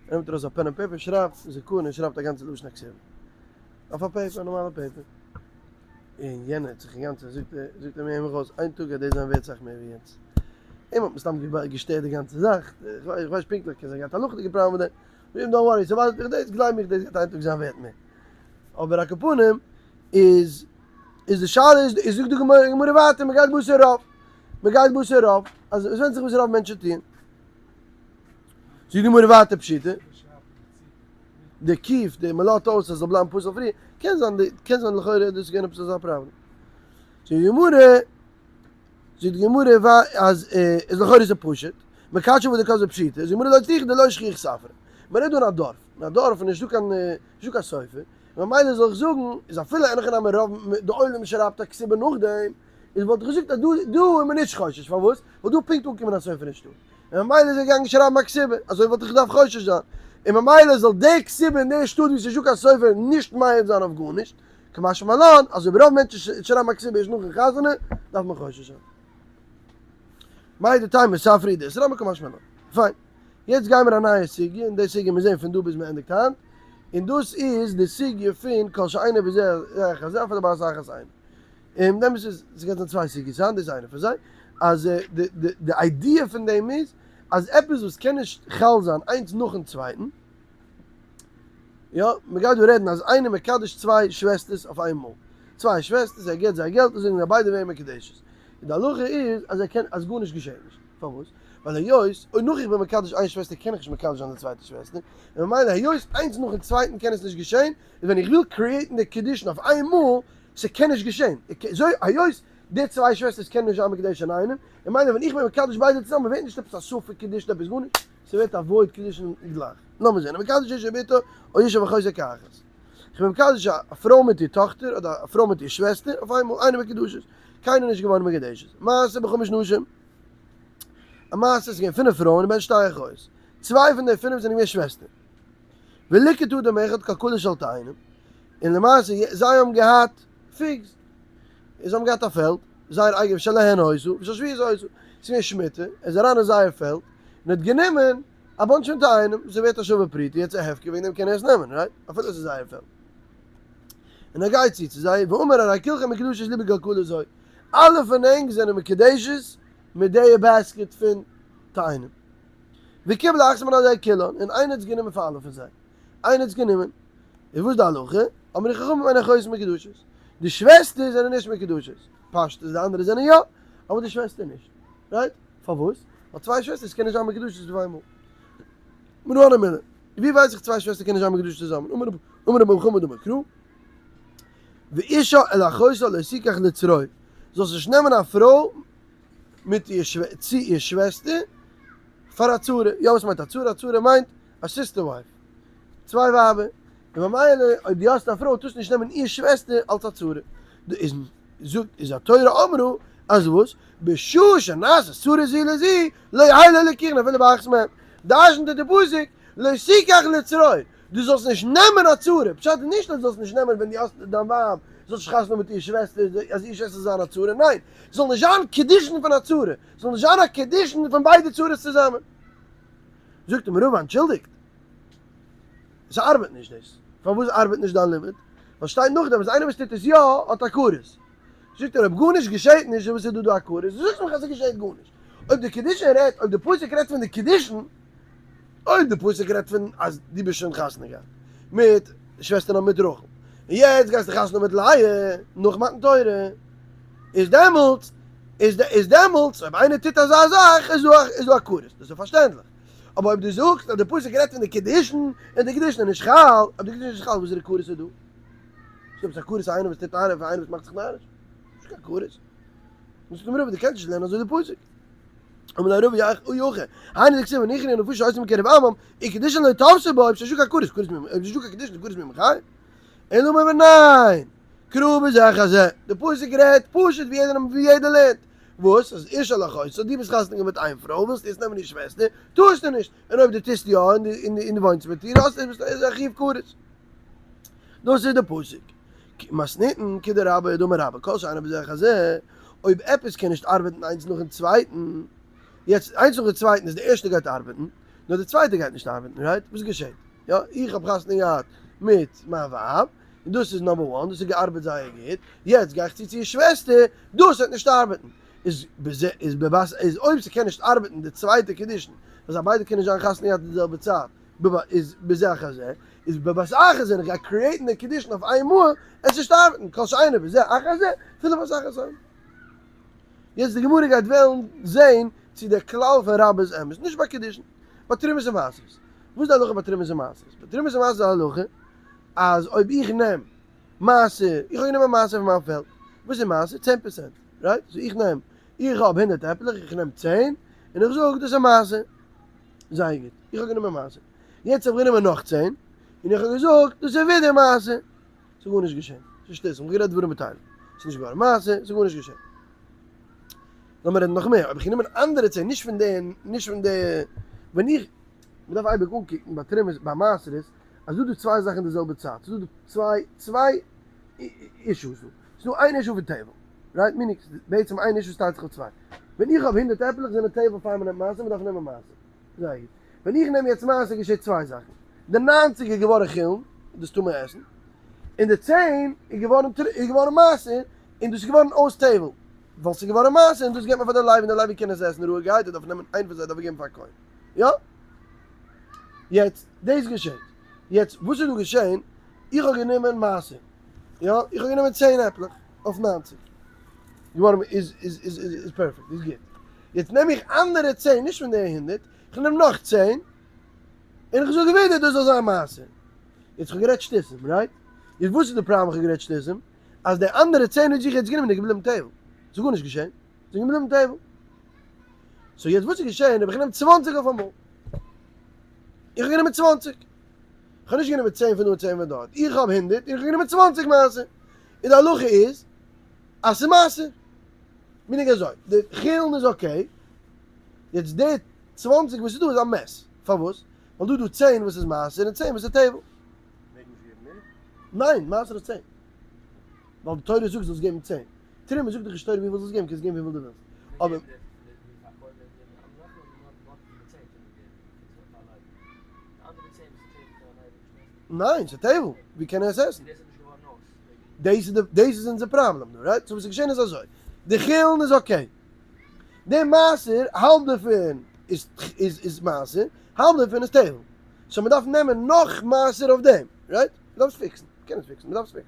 ער נעמט ארויס א pen און paper, שרייבט זכרון און שרייבט א גאנצע לשון הכתובה. אויף א paper, א נארמאלע paper. און יענער האט זיך אינגאנצן, זאגט ער, זאגט ער מיר, הער מיך אויס, איין טאג גייט דאס זיין ווערט סאך מער ווי יענץ. אים האט מסתם געשטערט די גאנצע זאך, איך ווייס נישט פונקטליך, קען זיין געהאט א הלכה'דיגע פראבלעם מיט דעם. זאג אים don't worry, ס'ווארט דיך דאס, גלייב מיך דאס גייט איין טאג זיין ווערט מער. אבער על כל פנים, איז, איז די שאלה איז, איז זאגט די גמרא ווייטער, מ'גייט בתר רוב. מ'גייט בתר רוב, אז עס ווענדט זיך וואס רוב מענטשן טוען. זאגט די גמרא ווייטער פשיטא, די קוף, די מ'לאזט אויס אז ס'זאל בלייבן פסול פריער, קען זיין די, קען זיין לכאורה דאס איז געווען עפעס אזא פראבלעם. זאגט די גמרא, זאגט די גמרא אז איז לכאורה איז עס פשוט, מקדשי והדר כתבי פשיטא, זאגט די גמרא לא צריכא דלא שכיח ספרא. מ'רעדט דא אין א דארף, אין א דארף איז נישטא קיין, נישטא קיין סופר, ממילא זאל איך זאגן, איז אפילו אין הכי נמי רוב די עולם שרייבט א כתובה נאכדעם, איז וואלט איך געזאגט אז דא דא איז מען נישט חושש, פארוואס? ווייל דא פונקט אנגעקומען א סופר אין שטאט, און ממילא איז ער געגאנגען שרייבן א כתובה, אזוי וואלט איך געדארפט חושש זיין, און ממילא זאל די כתובה אין די שטאט וואו ס'איז נישטא קיין סופר נישט מעיד זיין אויף גארנישט, קא משמע לן אז אויב רוב מענטשן שרייבן א כתובה ערשט נאכן חתונה, דארף מען חושש זיין. מהו דתימא ספרא הוא דאיתרמי קא משמע לן. פיין. יעצט גיימער א נייע סוגיא, און די סוגיא מיר זעהן פון דא ביז מ'ענדיגט היינט, און דאס איז די סוגיא פון כל שאינו בזה אחר זה אפילו בבת אחת אינו. און דעם איז עס גייט זיין צוויי סוגיות היינט, דאס איז איינע פון זיי, אז די די די idea פון דעם איז אז עפעס וואס קען נישט חל זיין איינס נאכן צווייטן, יא, מען גייט דא רעדן אז איינער מקדש צוויי שוועסטערס אויף איין מאל, צוויי שוועסטערס, ער געבט זיי געלט און זאגן זיי ביידע ווערן מקודשת, און די הלכה איז אז ער קען אז גארנישט געשעט נישט, פארוואס? ווייל היות אויב נאך איך בין מקדש איין שוועסטער קען איך נישט מקדש זיין די צווייטע שוועסטער, און ממילא היות איינס נאכן צווייטן קען עס נישט געשען, איז ווען איך וויל create ן די קידושין אויף איין מאל, ס'קען נישט געשען, היות די צוויי שוועסטערס קענען נישט זיין מקודש אינאיינעם, און ממילא ווען איך בין מקדש ביידע צוזאמען ווערט נישט עפעס א ספק קידושין עפעס גארנישט, ס'ווערט א void קידושין גלייך. לאמיר זען, המקדש אשה ובתה או אשה ואחותה כאחת. איך בין מקדש א פרוי מיט איר טאכטער אדער א פרוי מיט איר שוועסטער אויף איינמאל, אינן מקודשות, קיינער נישט געווארן מקודשת. מעשה בחמש נשים, א מעשה ס'איז געווען פינף פרויען ובהן שתי אחיות, צוויי פון די פינף זענען געווען שוועסטער. וליקט אדם אחד כלכלה של תאנים, און למעשה זיי האבן געהאט figs, און זיי האבן געהאט א פעלד, זייער אייגענע, ושלהן היתה, ושל שביעית היתה, ס'איז געווען שמיטה, ער איז אריין אין זייער פעלד, און האט גענומען א bunch פון תאנים, ס'ווערט א שווה פרוטה, יעצט איז הפקר, וועגן דעם קען ער עס נעמען, right? אפילו עס איז זייער פעלד. און ער גייט צו צו זיי, ואמר הרי כולכם מקודשות לי בכלכלה זו, אלע פון ענק זענען מקודשת מיט די basket פון תאנים. וקיבלה אחת מהן על ידי כולן, און איינער האט עס גענומען פאר אלע פון זיי. איינער האט עס גענומען. איז וואס די הלכה? אמרו חכמים אין אחיות מקודשות. די שוועסטער זענען נישט מקודשות. פשטות די אנדערע זענען יא, אבער די שוועסטער נישט. right? פארוואס? ווייל צוויי שוועסטערס קענען נישט זיין מקודשות אויף איינמאל. מנא הני מילי. ווי ווייס איך צוויי שוועסטער קענען נישט זיין מקודשות צוזאמען? אמר רבי חמא דאמר קרא. ואשה אל אחותה לא תקח לצרור. זאלסט נישט נעמען א פרוי מיט איר צו איר שוועסטער פאר א צרה. יא וואס מיינט א צרה? א צרה מיינט א sister wife. צוויי ווייבער. און ממילא אויב דו האסט א פרוי טארסטו נישט נעמען איר שוועסטער אלס א צרה. דא איז זאגט איז התורה אמרה אז וואס? בשעה שנעשית צרה זו לזו לא יהא לו ליקוחין אפילו באחת מהן. דרשנ'ט די פסוק לא תקח לצרור, דו זאלסט נישט נעמען א צרה, פשט איז נישט אז דו זאלסט נישט נעמען ווען דו האסט דיין ווייב זאלסט נישט חתונה האבן מיט איר שוועסטער אז איר שוועסטער זאל זיין א צרה, ניין, ס'זאל נישט זיין קידושין פון א צרה, ס'זאל נישט זיין א קידושין פון ביידע צרות צוזאמען. זאגט אים רבא אנטשולדיגט, ס'ארבעט נישט דאס. פארוואס ארבעט נישט דיין לימוד? ווייל שטייט נאכדעם אז איינער וואס טוט עס יא האט א כרת. זאגט ער אויב גארנישט געשעהט נישט וואס איז דא דא א כרת? דו זאגסט מיך אז ס'געשעהט גארנישט. אויב די קידושין רעדט, אויב די פסוק רעדט פון די קידושין, אויב די פסוק רעדט פון אז דו ביסט שוין חתונה געהאט מיט שוועסטער נאר מיט רחל, און יעצט גייסטו חתונה האבן מיט לאה נאך מתן תורה, איז דעמאלטס איז איז דעמאלטס אויב איינער טוט אזא זאך איז דא איז דא א כרת, דאס איז פארשטענדליך. אבער אויב דו זאגסט אז די פסוק רעדט פון די קידושין און די קידושין איז נישט חל, אויב די קידושין איז נישט חל וואס איז די כרת איז דא? איז דא עפעס א כרת איינער וואס טוט איינער פאר איינער וואס מאכט זיך נאריש? נישט קיין כרת. זאגט אים רבא דו קענסט נישט לערנען אזוי די פסוק. אמר ליה רבא אי הכי, היינו דכתיב ונכרתו הנפשות אותה מקרב עמם, וקידושין לא תפסו בה, אויב ס'איז נישטא קיין כרת, כרת מי, אויב ס'איז נישטא קיין קידושין איז כרת מי מחייב? אלא אמר ניין, קרא בזה אחר זה, די פסוק רעדט פשוט ווי יעדער ווי יעדער לערנט, וואס? אז אשה אל אחותה, דו ביסט חתונה געהאט מיט איין פרוי, ווילסטו יעצט נעמען איר שוועסטער, טארסטו נישט, און אויב דו טוסט יא און דו וואוינסט מיט איר, האסטו איז א חיוב כרת. דאס איז די פסוק. מתניתין כדרבה דאמר רבה כל שאינו בזה אחר זה, אויב עפעס קען נישט ארבעטן איינס נאכן צווייטן, יעצט איינס נאכן צווייטן איז די ערשטע גייט ארבעטן, נאר די צווייטע גייט נישט ארבעטן, right? וואס געשעט? יא, איך האב חתונה געהאט מיט מיין ווייב, און דאס איז number one, דאס האט געארבעט זייער גוט, יעצט גיי איך צו צו איר שוועסטער, דאס וועט נישט ארבעטן. איז בזה איז בבת איז אויב ס'קען נישט ארבעטן די צווייטע קידושין, ווייל זיי ביידע קענען נישט זיין חתונה געהאט אין די זעלבע צייט, בבת איז בזה אחר זה, איז בבת אחת ווען איך גיי create ן די קידושין אויף איין מאל, עס נישט ארבעטן, כל שאינו בזה אחר זה, אפילו בבת אחת אין. יעצט די גמרא גייט וועלן זעהן צו דער כלל פון רבה איז אמת, נישט ביי קידושין, ביי תרומות און מעשרות. וואס איז די הלכה ביי תרומות און מעשרות? ביי תרומות און מעשרות איז די הלכה אז אויב איך נעם מעשר, איך האב גענומען מעשר פון מיין פעלד, וואס איז מעשר? 10%, right? so איך נעם, איך האב 100 עפלעך, איך נעם צען, און איך זאג דאס איז מעשר. זייער גוט, איך האב גענומען מעשר. יעצט האב איך גענומען נאך 10, און איך האב געזאגט דאס איז ווידער מעשר. ס'איז גארנישט געשען. ס'איז שטות, מ'האט גערעדט דברים בטלים. ס'איז נישט געווארן מעשר, ס'איז גארנישט געשען. לאמיר רעדן נאך מער, אויב איך גענומען אנדערע 10, נישט פון די, נישט פון די, ווען איך, מ'דארף אייביג אנקוקן ביי תרומות, ביי מעשרות, אז דא דא צוויי זאכן אין די זעלבע צייט, ס'איז דא דא צוויי, צוויי issues דא. ס'איז דא איין issue פון טבל, right? meaning, בעצם איין issue ס'טיילט זיך אויף צוויי. ווען איך האב 100 עפלעך זענען טבל פאר מ'נעמט מעשר, מ'דארף נעמען מעשר. זייער גוט. ווען איך נעם יעצט מעשר געשעט צוויי זאכן. די 90 איז געווארן חולין, דאס טאר מען עסן. און די 10 איז געווארן איז געווארן מעשר, און דאס איז געווארן אויס טבל. ווייל ס'איז געווארן מעשר און דאס געבט מען פאר די לוי און די לוי קען עס עסן רואיגערהייט, ער דארף נעמען איין פון זיי דארף ער געבן פאר א כהן. יא? יעצט, דאס געשעט. יעצט, וואס איז דא געשען? איך האב גענומען מעשר. יא? איך האב גענומען 10 עפלעך אויף 90. געווארן איז איז איז איז perfect, איז גוט. יעצט נעם איך אנדערע 10, נישט פון די 100, איך נעם נאך 10, און איך זאג ווידער דאס זאל זיין מעשר. יעצט איך האב גערעדט שטותים, right? יעצט וואס איז די פראבלעם איך האב גערעדט שטותים? אז די אנדערע 10 האט זיך יעצט גענומען איז געבליבן טבל. ס'איז גארנישט געשען. ס'איז געבליבן טבל. so יעצט וואס איז געשען? האב איך גענומען 20 אויף אמאל. איך האב גענומען 20. איך האב נישט גענומען 10 פון דא און 10 פון דארט. איך האב 100 און איך האב גענומען 20 מעשר. און די הלכה איז אז ס'איז מעשר. meaning אזוי, די חולין איז okay. יעצט די 20 וואס איז דא איז א mess. פארוואס? ווייל דא איז דא 10 וואס איז מעשר און 10 וואס איז טבל. מעג נישט געבן מער? ניין, מעשר איז 10. ווייל די תורה זאגט זאלסט געבן 10. תרומה זאגט דיך נישט תורה וויפיל זאלסט געבן, קענסט געבן וויפיל דו ווילסט. אבער. ניין, ס'איז טבל. ווי קען ער עס עסן? דאס איז דאס איז אונזער פראבלעם דא, right? so וואס איז געשען איז אזוי. די חולין איז okay. די מעשר, האלב דערפון. איז איז איז מעשר, האלב דערפון איז טבל. so מ'דארף נעמען נאך מעשר אויף דעם, right? מ'דארף עס fix ן, מ'קען עס fix ן, מ'דארף עס fix ן.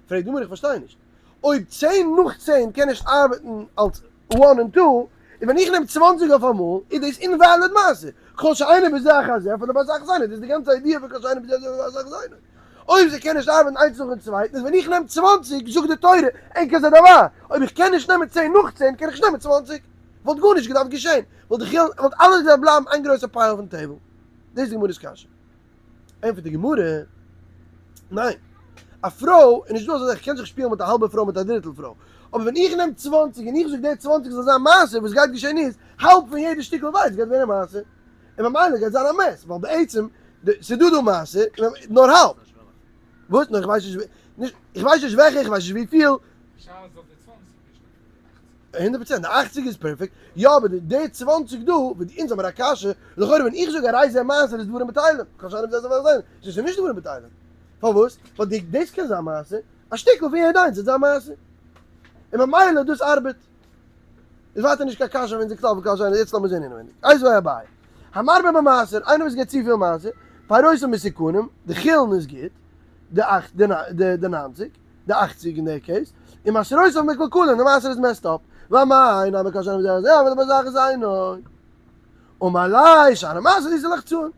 פרעגט די גמרא איך פארשטיי נישט, אויב 10 נאך 10 קען נישט ארבעטן אלס 1 און 2, און ווען איך נעם 20 אויף אמאל, איז דאס invalid מעשר. כל שאינו בזה אחר זה, אפילו בבת אחת אינו, דאס איז די גאנצע idea פון כל שאינו בזה אחר זה בבת אחת אינו. אויב זיי קענען נישט ארבעטן איינס נאכן צווייטן, איז ווען איך נעם 20, זאגט די תורה, אין כזה דבר. אויב איך קען נישט נעמען 10 נאך 10, קען איך נישט נעמען 20. וואלט גארנישט געדארפט געשען. וואלט די חולין, וואלט אלעס געדארפט בלייבן איין גרויסע pile פון טבל. דאס איז די גמרא'ס קשיא. ענטפערט די גמרא, ניין, א פרוי איז נישט דא אזא זאך, איך קען זיך שפילן מיט א האלבע פרוי מיט א דריטל פרוי, אבער ווען איך נעם 20 און איך זאג די 20 זאל זיין מעשר, וואס גייט געשען איז, האלב פון יעדע שטיקל ווייץ גייט ווערן מעשר, און ממילא גייט זיין א mess, ווייל בעצם, ס'איז דא דא מעשר, נאר האלב. וואס? נאר איך ווייס נישט, איך ווייס נישט וועלכע, איך ווייס נישט וויפיל. 100%, די 80 איז perfect, יא אבער די 20 דא, ווען אונז האבן א קשיא, לכאורה ווען איך זאג הרי זה מעשר איז דברים בטלים, כל שאינו בזה אחר זה, ס'איז נישט דברים בטלים. פארוואס? ווייל די דאס קען זיין מעשר, א שטיקל פון יעדע איינס וועט זיין מעשר. און ממילא דאס ארבעט. איז ווייטער נישט קיין קשיא ווען זי כלל וכל שאינו, יעצט לאמיר זען אינעווייניג. איתיביה אביי. המרבה במעשר, איינער וואס געבט צופיל מעשר, פירותיו מתוקנים, די חולין איז גוט, די אכט, די 90. די 80 אין די case, און מעשרותיו מקולקלין, די מעשר איז messed up, ואמאי נמי כל שאינו בזה אחר זה, אפילו בבת אחת אינו. אמר ליה, שאני מעשר דאיתיה לחצאין.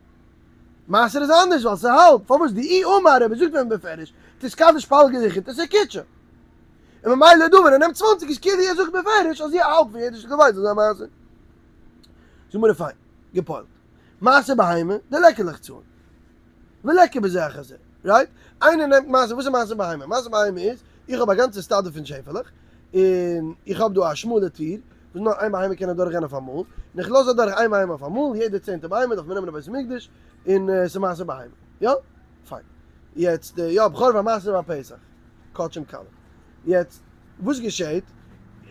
מעשר איז אנדערש ווייל ס'איז האלב, פארוואס דאי אמר רבי זאגט ווען בפירוש, תתקדש פלגא דחיטי ס'קידשא. און ממילא דא ווען ער נעמט 20 איז כאילו ער זאגט בפירוש אז יא האלב פון יעדע שטיקל ווייץ איז א מעשר. זאג מיר פיין, געפועלט. מעשר בהמה, דליכא לחצאין. וליכא בזה אחר זה, right? איינער נעמט מעשר, וואס איז מעשר בהמה? מעשר בהמה איז, איך האב א גאנצע סטאדע פון שעפעלעך, און איך האב דא א שמאלע טיר, וואס נאר איין בהמה קען אדורך גיין אויף אמאל, און איך לאז אדורך איין בהמה אויף אמאל, יעדע צענטע בהמה דארף מען נעמען אין בית המקדש, און ס'איז מעשר בהמה. יא? פיין. יעצט, יא, בכור והמעשר והפסח. קדשים קלים. יעצט, וואס געשעט?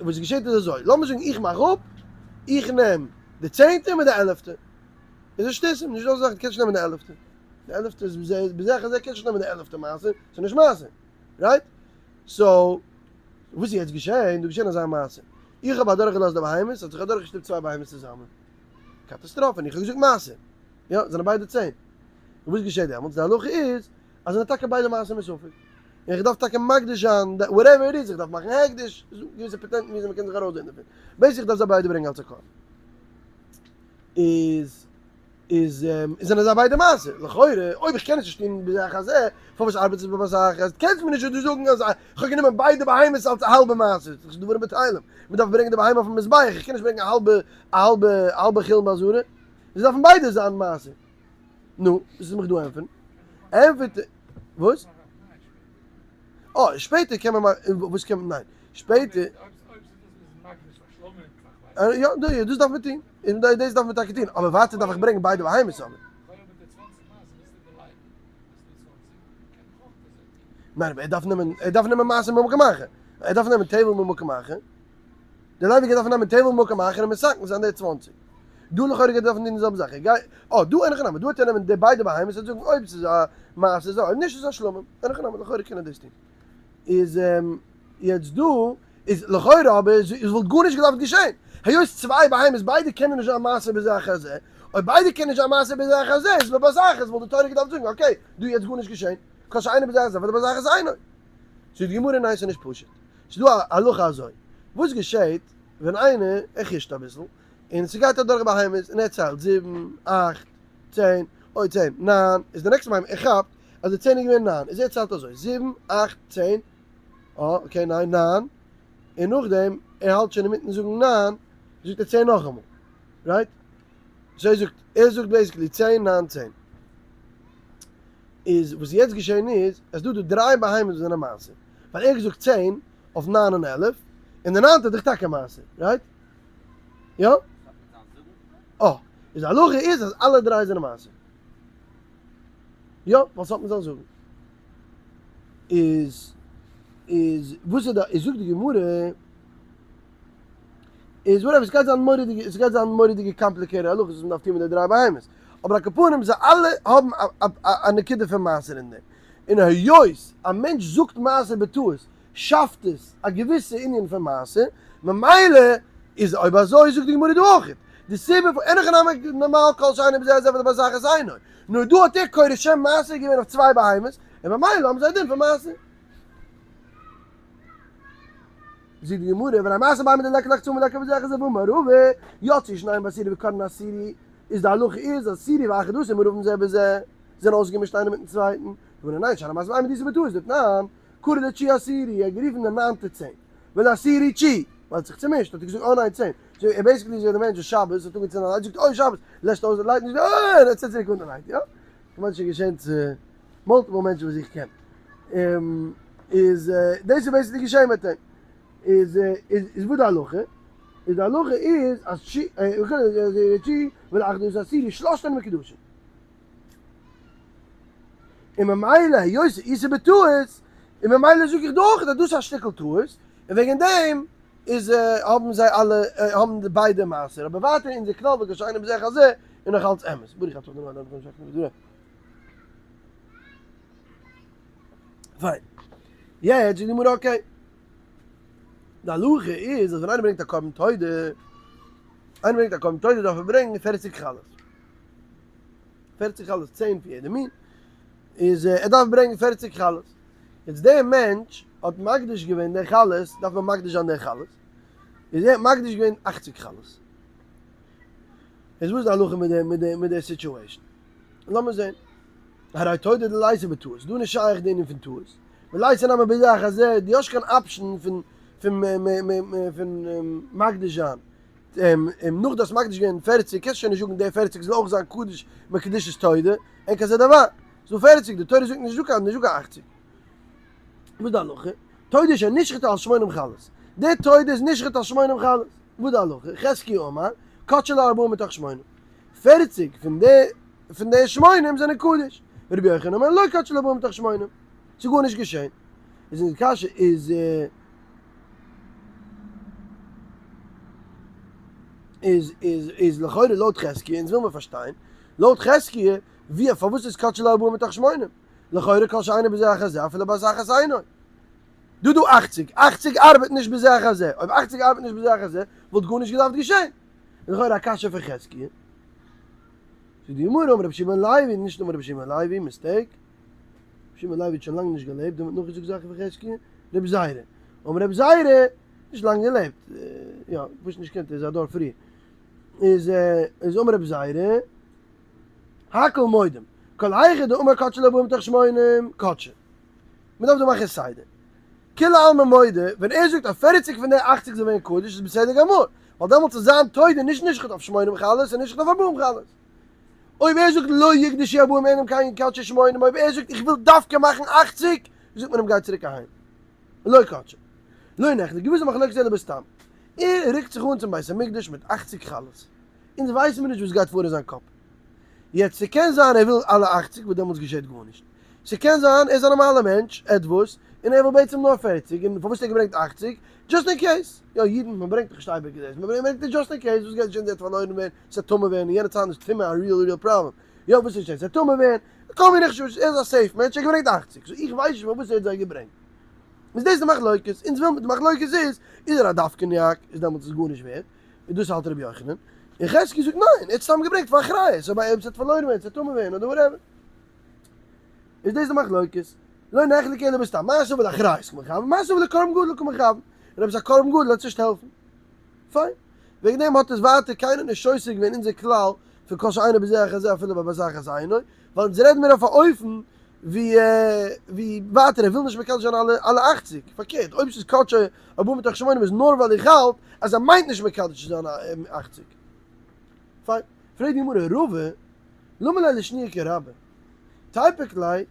וואס געשעט איז אזוי, לאמיר זאגן איך מאך אפ, איך נעם די צענטע מיט די עלעפטע. איז עס שטותים, נישט דא אזא זאך, דו קענסט נישט נעמען די עלעפטע. די עלעפטע איז בזה, בזה אחר זה קענסט נישט נעמען די עלעפטע מעשר, ס'איז נישט מעשר. right? so, וואס איז יעצט געשען? דא געשען אזא מעשה. איך האב אדורכגעלאזט די בהמות, ס'האט זיך אדורכגעשטופט צוויי בהמות צוזאמען. קאטאסטראפע, און איך האב געזאגט מעשר. יא, זענען ביידע 10. און וואס געשעט דעמאלטס? די הלכה איז, אז זענען טאקע ביידע מעשר מספק. און איך דארף טאקע מקדיש זיין, whatever it is, איך דארף מאכן הקדש, געוויסע פאטענטן וויאזוי מ'קען זיך ארויסזען דערפון. basic איך דארף זיי ביידע ברענגען אלס א קרבן. איז איז זענען זיי ביידע מעשר, לכאורה אויב איך קען עס נישט טון בזה אחר זה, פארוואס ארבעט עס בבת אחת? קענסט מיר נישט דא זאגן אז איך האב גענומען ביידע בהמות אלס א האלבע מעשר, ס'איז דברים בטלים, מען דארף ברענגען די בהמה אויפן מזבח, איך קען נישט ברענגען א האלבע א האלבע א האלבע חולין בעזרה, זיי דארפן ביידע זיין מעשר. נו, וואס איז מיך דא ענטפערן? ענטפערט וואס? אה, שפעטער קען מען מאכן, וואס קען מען, ניין, שפעטער. יא, דאס דארף מען טון, און דאס דארף מען טאקע טון, אבער ווייטער דארף איך ברענגען ביידע בהמות אבער. ניין, אבער ער דארף נעמען, ער דארף נעמען מעשר ממקום אחר, ער דארף נעמען טבל ממקום אחר, די לוי גייט דארפן נעמען טבל ממקום אחר און מתקן זיין די 20. דא לכאורה גייט ער דארפן טון די זעלבע זאך, ער גייט, אה, דא אין הכי נמי, דא וועט ער נעמען די ביידע בהמות און זאגן אויב ס'איז א מעשר איז א, אויב נישט איז א שלמים, אין הכי נמי, לכאורה קען ער דאס טון. איז יעצט דא איז לכאורה אבער עס וואלט גארנישט געדארפט געשען, היות צוויי בהמות ביידע קענען נישט זיין מעשר בזה אחר זה, אויב ביידע קענען נישט זיין מעשר בזה אחר זה איז בבת אחת וואלט די תורה געדארפט זאגן okay דא איז יעצט גארנישט געשען, כל שאינו בזה אחר זה אפילו בבת אחת אינו. זאגט די גמרא ניין ס'איז נישט פשוט, ס'איז דא א הלכה אזוי, וואס געשעט ווען איינער ער חוש'ט אביסל און ס'גייט אדורך בהמות און ער ציילט זיבן, אכט, 10, אוי 10, ניין, איז די נעקסטע בהמה ער כאפט אז די 10 איז געווען ניין, איז ער ציילט אזוי, זיבן, אכט, 10, אה, okay, ניין, ניין, און נאכדעם, ער האלט שוין אינמיטן זאגן ניין, זאגט ער 10 נאכאמאל, right? so ער זאגט, ער זאגט basically 10, ניין, 10. איז וואס יעצט געשען איז, עס דא דא דריי בהמות וואס זענען מעשר, ווייל ער האט געזאגט 10 אויף 9 און 11, און די ניינטע איז דאך טאקע מעשר, right? יא? אה, איז די הלכה איז אז אלע דריי זענען מעשר. יא, ווייל ס'האט מיט זיין זאגן. איז, איז, וואס איז די, איז זאגט די גמרא, איז whatever, עס גייט זיין מורא'דיגע, עס גייט זיין מורא'דיגע complicated הלכות וואס מ'דארף טון מיט די דריי בהמות. אבער על כל פנים, זיי אלע האבן א נקודה פון מעשר אין דעם. און היות א מענטש זאגט מעשר בטעות, שאפט עס א געוויסע ענין פון מעשר, ממילא איז אויב אזוי זאגט די גמרא דא אויך, די סיבה פון אין הכי נמי נארמאל כל שאינו בזה הזה ולבזה אחת אינו, נאר דא האט ער קורא שם מעשר געווען אויף צוויי בהמות, און ממילא האבן זיי א דין פון מעשר. זאגט די גמרא, והרי מעשר בהמה דליכא לחצאין וליכא בזה אחר זה ואמר רבא, יצאו שנים בעשירי וקרן עשירי, איז די הלכה איז אז עשירי ואחד עשר מעורבים זה בזה, זענען אויסגעמישט איינער מיטן צווייטן, גמרא ניין שאני מעשר בהמה דאיתיה בטעות דתנן, קרא לתשיעי עשירי, ער האט גערופן די ניינטע צען, ולעשירי תשיעי, ווייל ער האט זיך צומישט האט ער געזאגט אה ניין צען, סאו ער basically איז ער די מענטש וואס שבת האט אנגעצינדן א light זאגט אוי שבת, לעשט אויס די light און זאגט אה ער צינדט צוריק אן די light, יא? כמעט שוין געשען צו multiple מענטשן וואס איך קען. איז דאס איז basically געשען מיט אים. איז איז וואס די הלכה? איז די הלכה איז אז תשיעי תשיעי ולאחד עשר עשירי שלשתן מקודשין. און ממילא היות ס'איז בטעות, און ממילא זאג איך דאך אז דאס איז א שטיקל טעות, און וועגן דעם איז האבן זיי אלע האבן די ביידע מעשר, אבער ווייטער אונזער כלל וכל שאינו בזה אחר זה איז נאך אלץ אמת. ברוך אתה ה' אלוהינו מלך העולם פיין. יעצט זאגט די גמרא okay. די הלכה איז אז ווען איינער ברענגט א קרבן תודה, איינער ברענגט א קרבן תודה דארף ער ברענגען פערציג חלות. פערציג חלות, צען פון יעדע מין, איז ער דארף ברענגען פערציג חלות. יעצט דער מענטש האט מקדיש געווען די חלות, דארף מען מקדיש זיין די חלות, איז ער האט מקדיש געווען אכציג חלות. איז וואס איז די הלכה מיט די מיט די מיט די situation? לאמיר זען. הרי תודה דליתא בטעות, דא נישט שייך די ענין פון טעות. וליתא נמי בזה אחר זה, דו האסט קיין option פון פון פון מקדיש זיין. נאך דו האסט מקדיש געווען פערציג, קענסט שוין נישט זאגן די פערציג זאל אויך זיין קדוש מקדושת תודה, אין כזה דבר. ס'דא פערציג, די תורה זאגט נישט דא קיין נישט דא קיין אכציג. וואס איז די הלכה? תודה שנשחטה על שמונים חלות. די תודה איז נשחט על שמונים חלות. וואס איז די הלכה? חזקיה אמר, קדשו לארבעים מתוך שמונים. פערציג פון די פון די שמונים זענען קדוש. רבי יוחנן אמר לא קדשו לארבעים מתוך שמונים. ס'איז גארנישט געשען. איז אונזער קשיא איז איז איז איז לכאורה לויט חזקיה, אונז וויל מיר פארשטיין, לויט חזקיה ווי פארוואס איז קדשו לארבעים מתוך שמונים? לכאורה כל שאינו בזה אחר זה אפילו בבת אחת אינו. דא דא אכציג, אכציג ארבעט נישט בזה אחר זה, אויב אכציג ארבעט נישט בזה אחר זה וואלט גארנישט געדארפט געשען. איז לכאורה א קשיא פון חזקיה. זאגט די גמרא אמר רבי שמעון לוי, נישט אמר רבי שמעון לוי, mistake. רבי שמעון לוי האט שוין לאנג נישט געלעבט, דער האט נאכגעזאגט זאכן פון חזקיה, רבי זירא. אמר רבי זירא, נישט לאנג געלעבט, יא, פשוט נישט געקענט, ער איז א דור פריער. איז איז אמר רבי זירא, הכל מודים, כל היכא דאמר קדשו לארבעים מתוך שמונים, קדשו. מען דארף דא מאכן סדר. כולי עלמא מודה, ווען ער זאגט אז פערציג פון די אכציג זאל ווערן קדוש איז בסדר גמור, ווייל דעמאלטס איז זיין תודה נישט נשחט אויף שמונים חלות און נשחט אויף ארבעים חלות. אויב ער זאגט לא יקדשו ארבעים אלא אם כן יקדשו שמונים, אויב ער זאגט איך וויל דווקא מאכן אכציג, זאגט מען אים גיי צוריק אהיים. לא קדשו. לא נחלקו, וואס איז מחלוקת אלא בסתם. ער רוקט זיך אן צום בית המקדש מיט אכציג חלות. אונז ווייסן מיר נישט וואס גייט פאר אין זיין קאפ. יעצט ס'קען זיין ער וויל אלע אכציג וואס דעמאלטס געשעט גארנישט. ס'קען זיין ער איז א נארמאלער מענטש עטוואס און ער וויל בעצם נאר פערציג און פארוואס האט ער געברענגט אכציג? just in case. יא אידן מען ברענגט דאך נישט אייביג דאס, מען ברענגט just in case וואס גייט געשען זי וועט פארלוירן ווערן, ס'וועט טמא ווערן, אין יענע צייטן איז טומאה א real real problem. יא וואס איז געשען ס'וועט טמא ווערן, כל מיני חששות, ער איז א safe מענטש ער האט געברענגט אכציג, so איך ווייס נישט פארוואס ער האט זיי געברענגט. איז דאס די מחלוקת, אונז וויל די מחלוקת איז, איז ער א דווקא'ניאק איז דעמאלטס איז גארנישט ווערט, און דאס האלט רבי יוחנן, און חזקי זאגט ניין, ער האט סתם געברענגט פאר אחריות, אויב אויב ס'וועט פארלוירן ווערן, ס'וועט טמא ווערן אדער whatever. איז דאס די מחלוקת. לא נחלקו אלא בסתם, מר סבר לאחריות קא מכוון, מר סבר לקרבן גדול קא מכוון. און אויב ס'איז א קרבן גדול וועט עס נישט העלפן. פיין. וועגן דעם האט עס ווייטער קיינער נישט סותר געווען אונזער כלל פון כל שאינו בזה אחר זה אפילו בבת אחת אינו, ווייל אונז רעדן מיר אויף א אופן ווי ווי ווייטער ער וויל נישט מקדש זיין אלע אלע אכציג, פארקערט אויב ס'איז קדשו ארבעים מתוך שמונים איז נאר ווייל איך האלט אז ער מיינט נישט מקדש צו זיין אכציג. פיין. פרעגט די גמרא, רבא, למה ליה לשנויי כרבה? תיפוק ליה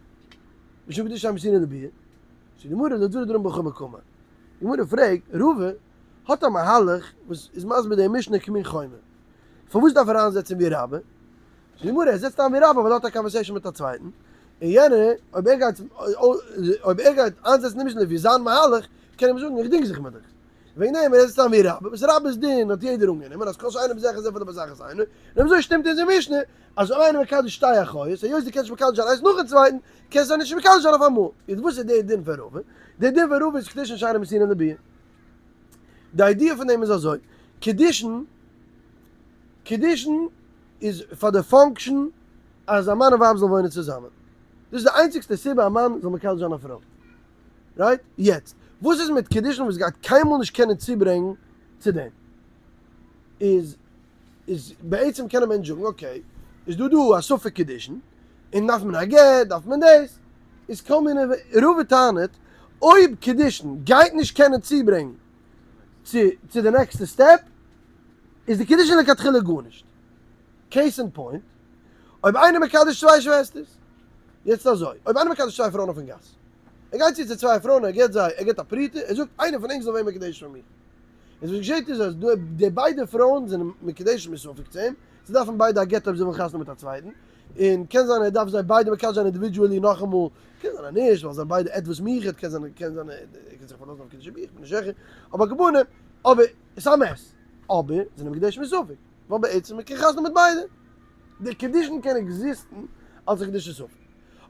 משום קידושין שאין מסורין לביאה? זאגט די גמרא, לדברא דרמי בר חמא קאמר. די גמרא פרעגט, רבא האט א מהלך וואס איז מסביר די משנה כמין חומר. פארוואס דארף ער איינזעצן ווי רבה? זאגט די גמרא, ער זעצט איין ווי רבה ווייל ער האט א conversation מיט א צווייטן, און יענער, אויב ער גייט אויב ער גייט איינזעצן די משנה לפי זיין מהלך, קען ער אים זאגן איך דינג זיך מיט דיך. וועגן דעם ער זעצט איין ווי רבה, וואס רבה'ס דין האט יעדער אנגענומען אז כל שאינו בזה אחר זה אפילו בבת אחת אינו, און אויב אזוי שטימט אונזער משנה אז אויב איינער מקדש שתי אחיות, היות דו קענסט נישט מקדש זיין איינס נאכן צווייטן, קענסטו זיי נישט מקדש זיין אויף אמאל. איז וואס איז דער דין פון רבא? דער דין פון רבא איז קידושין שאינן מסורין לביאה. די idea פון דעם איז אזוי, קידושין. קידושין איז פאר די function אז א מאן און ווייב זאלן וואוינען צוזאמען. דאס איז די איינציגסטע סיבה א מאן זאל מקדש זיין א פרוי. Right? יעצט, וואס איז מיט קידושין וואס גייט קיינמאל נישט קענען צוברענגן צו דעם? איז איז בעצם קען א מענטש זאגן okay, איז דא דא א ספק קידושין, און דארף מען א גט, דארף מען דאס, איז כל מיני, רבא טענה'ט, אויב קידושין גייט נישט קענען צוברענגן צו צו די נעקסטע step, איז די קידושין לכתחילה גארנישט. Case in point, אויב איינער מקדש צוויי שוועסטערס, יעצט אזוי, אויב איינער מקדש צוויי פרויען אויפן גאס, ער גייט צו צו צוויי פרויען, ער געבט זיי, ער געבט א פרוטה, ער זאגט איינער פון ענק זאל ווערן מקודש פאר מיר. איז וואס געשעט איז אז די ביידע פרויען זענען מקודש מספק צו אים, זיי דארפן ביידע א גט אויב זיי ווילן חתונה מיט א צווייטן, און קען זיין ער דארף זיי ביידע מקדש זיין individually נאכאמאל, קען זיין אז נישט ווייל זיי זענען ביידע עטוואס מיוחד, קען זיין קען זיין ער קען זיך פארלאזן אויף קידושי ביאה, כ'בין נישט זיכער, אבער כמובן, אבער עס איז א mess, אבער זענען מקודש מספק, ווייל בעצם מען קען חתונה מיט ביידע, די קידושין קען exist ן אלס א קידושי ספק,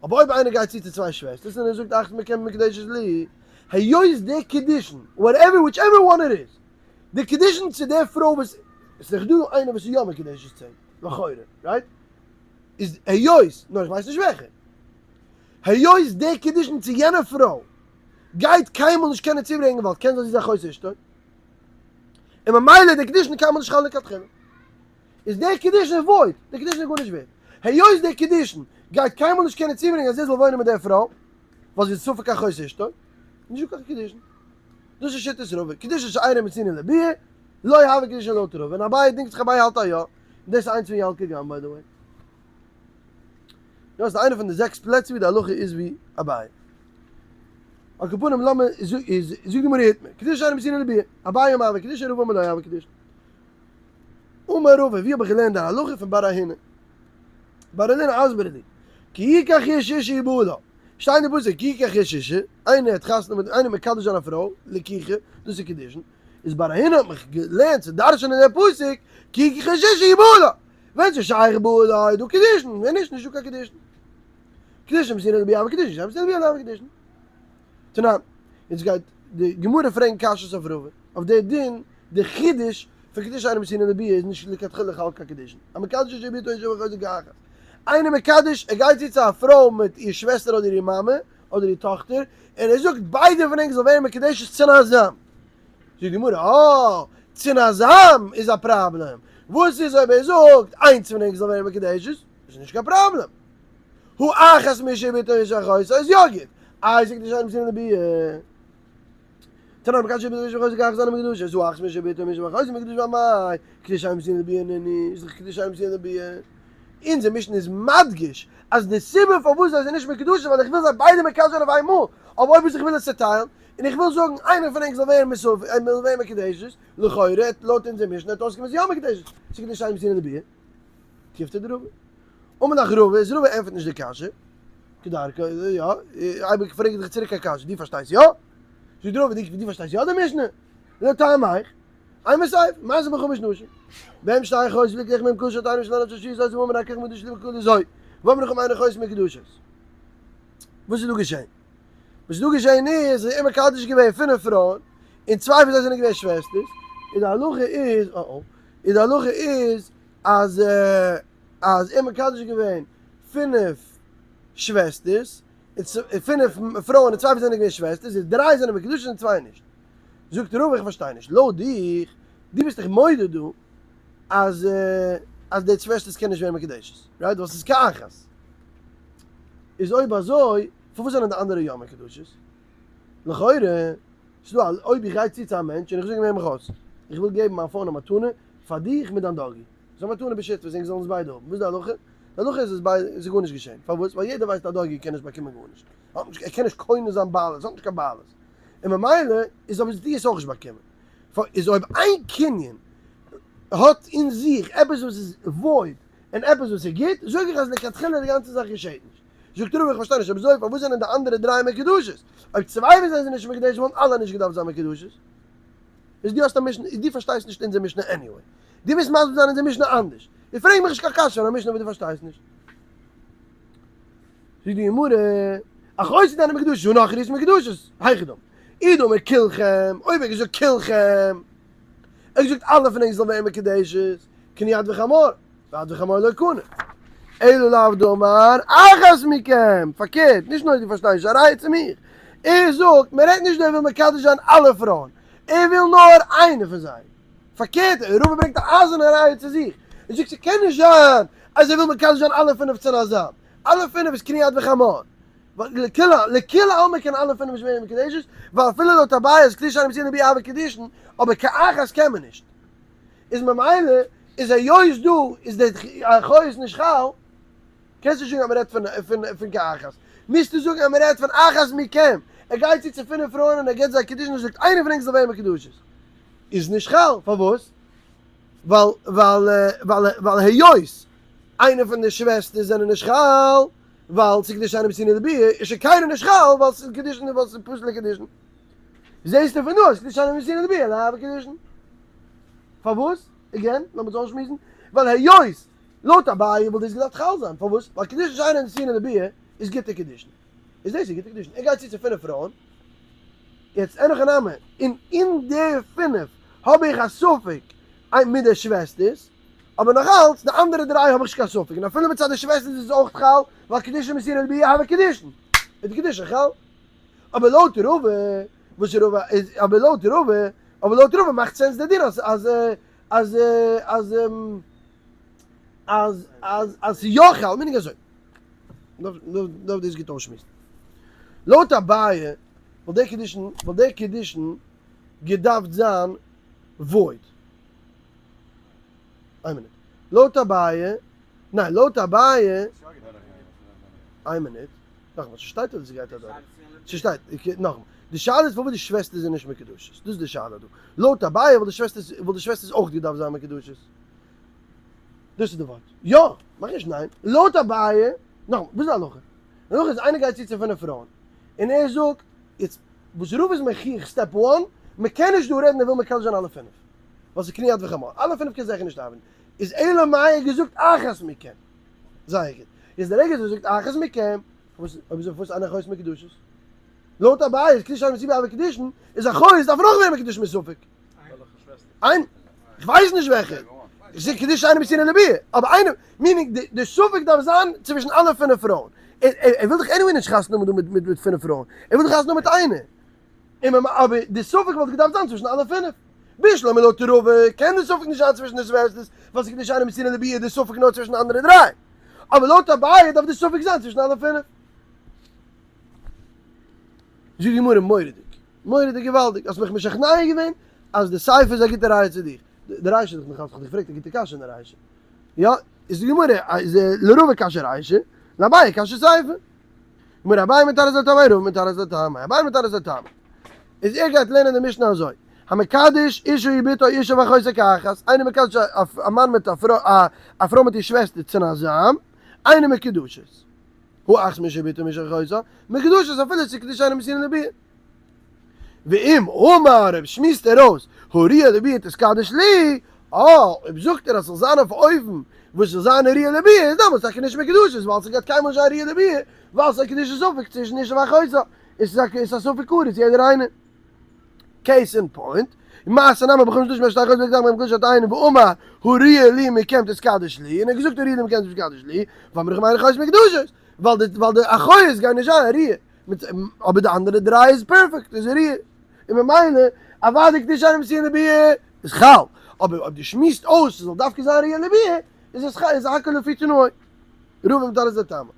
אבער אויב איינער גייט צו צו צוויי שוועסטערס און ער זאגט אחת מכן מקודשת לי, היות די קידושין, whatever whichever one it is, די קידושין צו די פרוי וואס, עס איז דאך דא איינער וואס איז יא מקודשת צו אים, לכאורה, right? איז היות, נאר איך ווייס נישט וועלכע, היות די קידושין צו יענע פרוי גייט קיינמאל נישט קענען צוברענגען ווייל קען זיין זי איז אחות אשתו, און ממילא די קידושין קיינמאל נישט חל לכתחילה. איז דער קידושין void, דער קידושין איז גארנישט ווערט. היות דער קידושין גייט קיינמאל נישט קענען צוברענגען אז ער זאל וואוינען מיט דער פרוי, ווייל זי איז ספק אחות אשתו, נישט דא קיין קידושין. דאס איז שיטת רבא, קידושין שאינו מסינא לביאה, לא הוה קידושין לויט רבא, און אביי דינגט זיך אביי האלט א יא, און דאס איז איינס פון ילקוט גם by the way. דאס איז איינע פון די זעקס פלעצער ווי די הלכה איז ווי אביי. על כל פנים לאמיר, איז זאגט די גמרא איתמר, קידושין שאינו מסינא לביאה, אביי אמר הוה קידושין רבא אמר לא הוה קידושין. אמר רבא, ווי האב איך געלערנט די הלכה פון בר אהינא? בר אהינא אסברא לי, כי יקח איש אשה ובעלה, שטייט אין פסוק כי יקח איש אשה, איינער האט חתונה מיט איינער מקדש זיין א פרוי, לקיחה, דאס איז קידושין, איז בר אהינא האט מיך געלערנט צו דרש'ענען דער פסוק כי יקח איש אשה ובעלה, ווען ס'איז שייך בעלה איז דא קידושין, ווען נישט נישט דא קיין קידושין. קידושין מסינא לביאה הוה קידושין, שאינו מסינא לביאה לא הוה קידושין. תנן, יעצט גייט די גמרא פרעגן קשיות אויף רבא, אויף די דין, די חידוש פון קידושין שאינו מסינא לביאה איז נישט לכתחילה חל קיין קידושין, המקדש אשה ובתו אשה ואחותו כאחת, איינער מקדש, ער גייט צו צו א פרוי מיט איר שוועסטער אדער איר מאמע אדער איר טאכטער, און ער זאגט ביידע פון ענק זאל ווערן מקודשת צונאזאם. זאגט די גמרא, אה, צונאזאם איז א פראבלעם, וואס איז אויב ער זאגט איינס פון ענק זאל ווערן מקודשת, איז נישט קיין פראבלעם. הא אחת מאשה ובתו אשה ואחותה איז יא גוט, איי זאגט נישט איינעם סימן לביאה. תנא מקדש ובתו אשה ואחותה כאחת זיינען מקודשות, הא אחת מאשה ובתו אשה ואחותה מקודשות ואמאי, קידושין שאינו מסינא לביאה נינהו, איז דאך קידושין שאינו מסינא לביאה. אונזער משנה איז מדגיש אז די סיבה פארוואס זיי זענען נישט מקודשים ווייל איך וויל זיי ביידע מקדש זיין אויף איינמאל, אבער אויב איך וויל עס צעטיילן, און איך וויל זאגן איינער פון ענק זאל ווערן מסוב און זאל ווערן מקודשת, לכאורה לויט אונזער משנה וועט אויסקומען זי יא מקודשת, ס'איז קידושין שאינו מסינא לביאה. תיובתא דרבא. אמר לך רבא, איז רבא ענטפערט נישט די קשיא, כדרכו, יא, אייביג פרעג איך דיך צוריק א קשיא, דו פארשטייסט יא? זאגט רבא, דו פארשטייסט יא די משנה? לטעמיך, אימא סיפא, מעשה בחמש נשים, בהם שתי אחיות ולקח מהם כוש שתיים שלנו שש זאת ואמר הקח מקדוש לי וכו' זוי, ואמר לכם אין אחיות מקודשות. וואס איז דא געשען? וואס איז דא געשען איז, אז ער מקדש געווען פינף פרויען, און צוויי פון זיי זענען געווען שוועסטערס, און די הלכה איז, אה אה, און די הלכה איז אז אז ער מקדש געווען פינף שוועסטערס, און פינף פרויען און צוויי פון זיי זענען געווען שוועסטערס, איז דריי זענען מקודשות און צוויי נישט. זאגט רבא איך פארשטיי נישט, לויט דיך, דו ביסט דאך מודה דא אז אז די שוועסטערס קענען נישט ווערן מקודשת, right? ווייל ס'איז כאחת. איז אויב אזוי פארוואס זענען די אנדערע יא מקודשות? לכאורה, ס'איז דא א, אויב איך גיי צו צו א מענטש און איך זאג אים הער מיך אויס, איך וויל געבן מיין phone א מתנה פאר דיך מיט דיין doggy, ס'איז א מתנה בשותפות, ענק זאלן עס ביידע האבן, וואס איז די הלכה? די הלכה איז אז ביידע, עס איז גארנישט געשען, פארוואס? ווייל יעדער ווייסט א doggy קען נישט באקומען גארנישט, ער האט נישט, ער קען נישט קונה זיין בעלות, ער האט נישט קיין בעלות, און ממילא איז אויב דו עס אויך נישט באקומען. איז אויב איין קנין האט אין זיך עפעס וואס איז void און עפעס וואס איז גוט, זאג איך אז לכתחילה די גאנצע זאך געשעט נישט. זאגט רבא איך פארשטיי נישט, אויב אזוי פארוואס זענען די אנדערע דריי מקודשות? אויב צוויי פון זיי זענען נישט מקודש וואלטן אלע נישט געדארפט זיין מקודשות. איז דו האסט א משנה, דו פארשטייסט נישט אונזער משנה anyway. דו מוזט מסביר זיין אונזער משנה אנדערש. און פרעג מיך נישט קיין קשיא פון א משנה וואס דו פארשטייסט נישט. זאגט די גמרא, אחותי דאינה מקודשת הא נכרית מקודשת, היכי דמי. אי דאמר כולכם, אויב ער האט געזאגט כולכם, ער האט געזאגט אלע פון ענק זאלן ווערן מקודשת, קני יד וחמור, ויד וחמור לא קנה. אלא לאו דאמר אחת מכם, פארקערט, נישט נאר דו פארשטייסט נישט, א ראיה צו מיר. ער זאגט, מען רעדט נישט דא ער וויל מקדש זיין אלע פרויען, ער וויל נאר איינע פון זיי. פארקערט, רבא ברענגט א אייזערנע ראיה צו זיך. ער זאגט ס'קען נישט זיין אז ער וויל מקדש זיין אלע פינף צונאזאם. אלע פינף איז קני יד וחמור. לכולי עלמא קען אלע פינף נישט ווערן מקודשת, ווייל אפילו לויט אביי איז קידושין שאינה מסורה לביאה הוה קידושין, אבער כאחת קען מען נישט. איז ממילא איז היות דא איז די אחיות נישט חל, קענסט נישט זאגן אז מען רעדט פון כאחת, מוזטו זאגן אז מען רעדט פון אחת מכם, ער גייט צו צו פינף פרויען און ער געבט זיי קידושין און זאגט איינער פון ענק זאל ווערן מקודשת, איז נישט חל, פארוואס? ווייל ווייל ווייל ווייל היות איינע פון די שוועסטערס זענען נישט חל, ווייל ס'איז קידושין שאינה מסורה לביאה, איז שוין קיינער נישט חל ווייל ס'איז קידושין ווייל ס'איז פסול'ע קידושין. זעהסטו פון דא אז קידושין שאינה מסורה לביאה לא הוה קידושין. פארוואס? again, לאמיר עס אויסשמועסן, ווייל היות לויט אביי וואלט דאס געדארפט חל זיין, פארוואס? ווייל קידושין שאינה מסורה לביאה איז גוטע קידושין. איז דאס איז גוטע קידושין. ער גייט צו צו פינף פרויען, יעצט אין הכי נמי, און אין די פינף האב איך א ספק מיט די שוועסטערס, אבער נאך אלץ די אנדערע דריי האב איך נישט קיין ספק, און אפילו מצד די שוועסטערס איז עס אויך חל, ווייל קידושין מסורה לביאה הוה קידושין, איז די קידושין חל. אבער לויט רבא, וואס רבא איז, אבער לויט רבא, אבער לויט רבא מאכט sense די דין אז אז אז אז אז אז אז ס'איז יא חל, מיינונג אזוי. דארף דאס גוט אויסשמועסן. לויט אביי וואלט דער קידושין, וואלט דער קידושין געדארפט זיין void. איין מינוט. לויט אביי, ניין לויט אביי, איין מינוט, נאכאמאל, ס'שטייט אז עס גייט אדורך. ס'שטייט, נאכאמאל, די שאלה איז פארוואס די שוועסטער זענען נישט מקודשות, דאס איז די שאלה דא. לויט אביי וואלט די שוועסטערס, וואלט די שוועסטערס אויך געדארפט זיין מקודשות. דאס איז די ווארט. יא! מאך נישט ניין. לויט אביי, נאכאמאל, וואס איז די הלכה? די הלכה איז איינער גייט צו צו פינף פרויען, און ער זאגט, יעצט, וואס רבא איז מוכיח step one, מ'קען נישט דא רעדן ער וויל מקדש זיין אלע פינף. ווייל ס'איז קני יד וחמור. אלע פינף קען זיכער נישט ארבעטן. איז אלא מאי געזאגט אחת מכם. זייער גוט. איז די רגע זי זאגט אחת מכם, פארוואס אויב אזוי פארוואס אין אחות מקודשות? לויט אביי איז קידושין שאינה מסורה לביאה הוה קידושין, איז אחות דארף מען אויך ווערן מקודש מספק. איין, איך ווייס נישט וועלכע. איך זאג קידושין שאינה מסורה לביאה, אבער איינער, meaning די ספק דארף זיין צווישן אלע פינף פרויען. ער וויל דאך anyway נישט חתונה האבן דא מיט פינף פרויען, ער וויל דאך חתונה האבן מיט איינע. און ממ אבער די ספק וואלט געדארפט זיין צווישן אלע פינף. בשלמא לויט רבא קען די ספק נישט זיין צווישן די שוועסטערס ווייל ס'איז קידושין שאינה מסורה לביאה די ספק נאר צווישן די אנדערע דריי. אבער לויט אביי דארף די ספק זיין צווישן אלע פינף. זאגט די גמרא מורא'דיג, מורא'דיג געוואלדיג, האסט מיך משכנע געווען אז די סיפא איז א גוטע ראיה צו דיך. די רישא איז דאך נאך אלץ, כ'האב דיך געפרעגט א גוטע קשיא אין די רישא. יא, איז די גמרא איז לרבא קשיא רישא, לאביי קשיא סיפא. גמרא אביי מתרץ לטעמיה רבא מתרץ לטעמיה אביי מתרץ לטעמיה איז ער גייט לערנען די משנה אזוי המקדש אשה ובתה אשה ואחותה כאחת איינער מקדש א מאן מיט א פרוי א פרוי מיט איר שוועסטער צונאזאם אינן מקודשות הא אחת מאשה ובתה מאשה ואחותה מקודשות אפילו ס'איז קידושין שאינן מסורין לביאה ואם אמר אויב שמועסט ער אויס הראויה לביאה תתקדש לי, אה, אויב זאגט ער אז ס'זאל זיין אויף אופן וואס ס'זאל זיין ראויה לביאה איז דעמאלטס טאקע נישט מקודשות ווייל ס'גייט קיינמאל נישט זיין ראויה לביאה ווייל ס'איז א קידושין ספק צווישן אשה ואחותה און ס'איז א ספק קרוב צו יעדער איינער. case in point, מעשה נמי בחמש נשים ושתי אחיות והקדשתן מקודשות איינער ואמר הראויה לי מכם תתקדש לי און ער האט געזאגט הראויה לי מכם תתקדש לי ואמרו חכמים אין אחיות מקודשות ווייל די אחיות גייען נישט זיין ראויה. אבער די אנדערע דריי איז פערפעקט, איז ראויה, און ממילא אוודאי קידושין שאינן מסורין לביאה איז חל, אבער אויב דו שמועסט אויס ס'זאל דווקא זיין ראויה לביאה איז עס חל, איז הכל לפי תנאו. רבא מתרץ לטעמיה.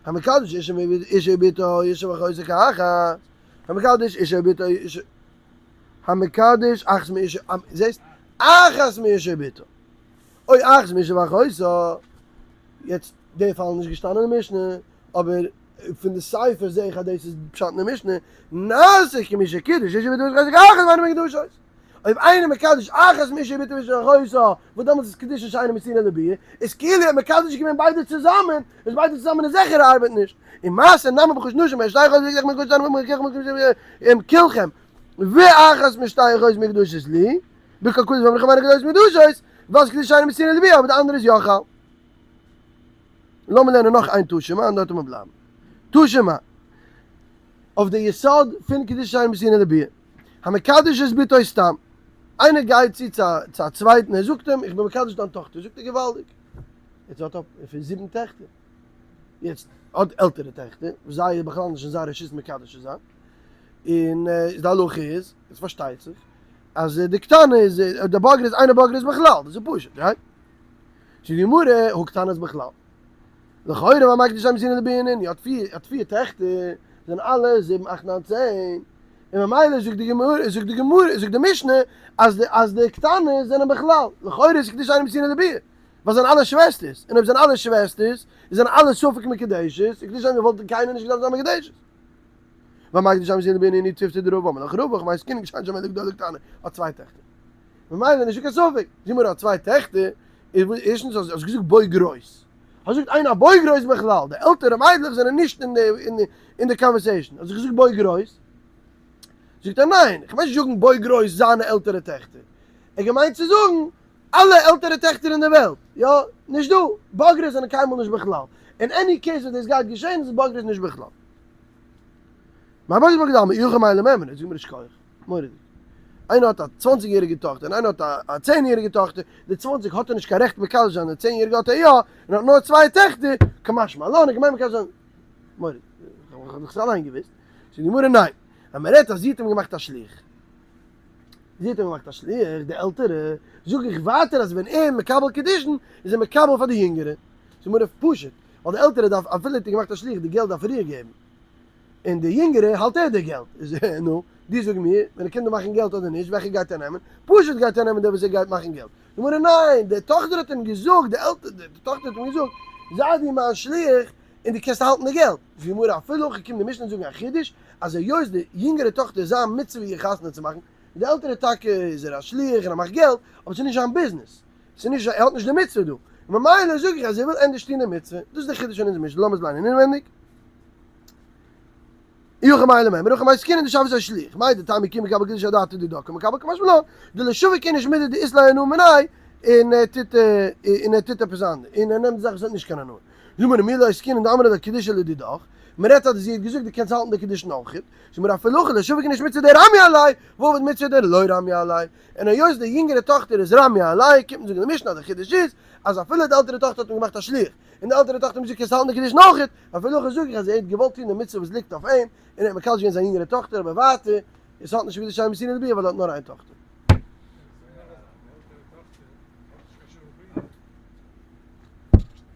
המקדש אשה אשה ובתה אשה ואחותה כאחת, המקדש אשה ובתה אשה המקדש אחת מאשה, זעסט? אחת מאשה ובתה, או אחת מאשה ואחותה, יעצט די פאל איז נישט געשטאנען אין משנה, אבער פון די סיפא זעה איך אז דאס איז פשט אין די משנה, נעשה כמי שקידש אשה ובתה ואחותה כאחת ואינן מקודשות. אויב איינער מקדש אחת מאשה ובתה ואחותה, וואס דעמאלטס איז קידושין שאינן מסורין לביאה, איז כאילו ער האט מקדש געווען ביידע צוזאמען, איז ביידע צוזאמען איז זיכער ער ארבעט נישט. און מעשה נמי בחוש נשים ושתי אחיות וכך מקודש עם כלכם ואחת משתי אחיות מקודשות לי, בכל קודש ואמרו חכמינו קדושות מקודשות, ווייל ס'איז קידושין שאינן מסורין לביאה אבער די אנדערע איז יא חל. לאמיר לערנען נאך איין תא שמע און דארט וועט מען בלייבן. תא שמע, אויף די יסוד פון קידושין שאינן מסורין לביאה, המקדש את בתו סתם. איינער גייט צו צו א צווייטן, ער זאגט אים, איך בין מקדש דיין טאכטער, זאגט ער געוואלדיג, יעצט האט ער פון זיבן טעכטער, יעצט האט עלטערע טעכטער, וואס זיי איז בכלל נישט אין זיין רשות מקדש צו זיין, און די הלכה איז, עס פארשטייט זיך, אז די קטנה איז, די בוגרת איז אינה בוגרת בכלל, דאס איז פשוט, right? זאגט די גמרא, הא קטנות בכלל. לכאורה מה מקדיש שם זינען לביאין, האט פיר, האט פיר טעכטער, זענען אלע זיבן אכט ניין צען, און ממילא זאגט די גמרא, זאגט די גמרא, זאגט די משנה, אז די אז די קטנות זענען בכלל, לכאורה איז קידוש איינעם זינען לביאה, ווייל זענען אלע שוועסטערס, און אויב זענען אלע שוועסטערס, זענען אלע ספק מקודשת, איז קידוש איינעם וואלט קיינער נישט געדארפט זיין מקודשת. והמקדיש שם זינען לביאה ניני תיובתא דרבא, אמר לך רבא, כ'מיין ס'קינד געשיינט שם אלא גדולה קטנה, האט צוויי טעכטער. ממילא נישטא קיין ספק, די גמרא האט צוויי טעכטער, איז וואס ערשטנס האסט געזאגט בוגרות, האסט געזאגט אינה בוגרות בכלל, די עלטערע מיידלעך זענען נישט אין די אין די conversation, האסט געזאגט בוגרות, זאגט ער ניין, איך מיין נישט זאגן בוגרות זיינע עלטערע טעכטער, ער האט געמיינט צו זאגן אלע עלטערע טעכטער אין די וועלט, יא, נישט דא, בוגרות זענען קיינמאל נישט בכלל, אין any case וואס דאס גייט געשען איז בוגרות נישט בכלל. מיין בוגרות בוגרות דאמר, איך מיין למעמען, זאג מיר נישט כח. מורא'דיג. איינער האט א צוואנציג יעריגע טאכטער און איינער האט א צען יעריגע טאכטער, די צוואנציג האט ער נישט קיין רעכט מקדש זיין, די צען יעריגע האט ער יא, און האט נאר צוויי טעכטער, קא משמע לן, איך מיין מקדש זיין. מורא'דיג. איך האב דאך עס אליין געוואוסט. זאגט די גמרא ניין. אז מען רעדט אז זי האט אים געמאכט א שליח. זי האט אים געמאכט א שליח, די עלטערע, זאג איך ווייטער אז ווען ער מקבל קידושין איז ער מקבל פאר די יונגערע. זאגט די גמרא פשוט, ווייל די עלטערע דארף אפילו האט ער געמאכט א שליח די געלט דארף ער איר געבן. און די יונגערע האלט ער די געלט, איז נו, דו זאג מיר, ווען ער קומט דא מאכן געלט אדער נישט, וועלכע גייט ער נעמען? פשוט גייט ער נעמען דער וואס ער גייט מאכן געלט. די גמרא, ניין, די טאכטער האט אים געזאגט, די עלטער, די טאכטער האט אים געזאגט, זיי דו מיין שליח און דו קענסט האלטן די געלט. זאגט די גמרא, אפילו הכי קומט די משנה זאגן א חידוש, אז היות די יונגערע טאכטער איז זיין מצוה איר חתונה צו מאכן, די עלטערע טאקע איז ער א שליח און ער מאכט געלט, אבער ס'איז נישט זיין ביזנעס, ס'איז נישט, ער האט נישט די מצוה דא, ממילא זאג איך אז ער וויל ענדערש טון די מצוה, דאס איז די חידוש פון אונזער משנה, לאמיר עס ליינען אינווענדיג. אי הכי מאי למימרא הכא במאי עסקינן דשוית שליח, מאי דטעמא כי מקבל קידושי אדעתא דידה קא מקבל קא משמע לן דלשווק איניש מידי דאית ליה הנאה מיניה און ער טוט און ער טוט עפעס אנדערש און ער נעמט די זאך וואס האט נישט קיין הנאה. זאג מיר מי לא עסקינן דאמרה לה קידושי לדידך, מען רעדט אז זי האט געזאגט דו קענסט האלטן די קידושין אויכעט, זאג מיר אפילו הכי לשווק איניש מצוה דרמיא עליה ועביד מצוה דלא רמיא עליה, און היות די יונגערע טאכטער איז רמיא עליה קומט מען זאגן די משנה אז די חידוש איז אז אפילו די עלטערע טאכטער האט מען געמאכט א שליח און די עלטערע טאכטער האט געזאגט קענסט האלטן די קידושין אויכעט, אפילו הכי זאג איך אז ער האט געוואלט טון די מצוה וואס ליגט אויף אים, און ער האט מקדש געווען זיין יונגערע טאכטער, אבער ווייטער, עס האט נישט מיט די שם מסירה לביאה ווייל ער האט נאר איין טאכטער.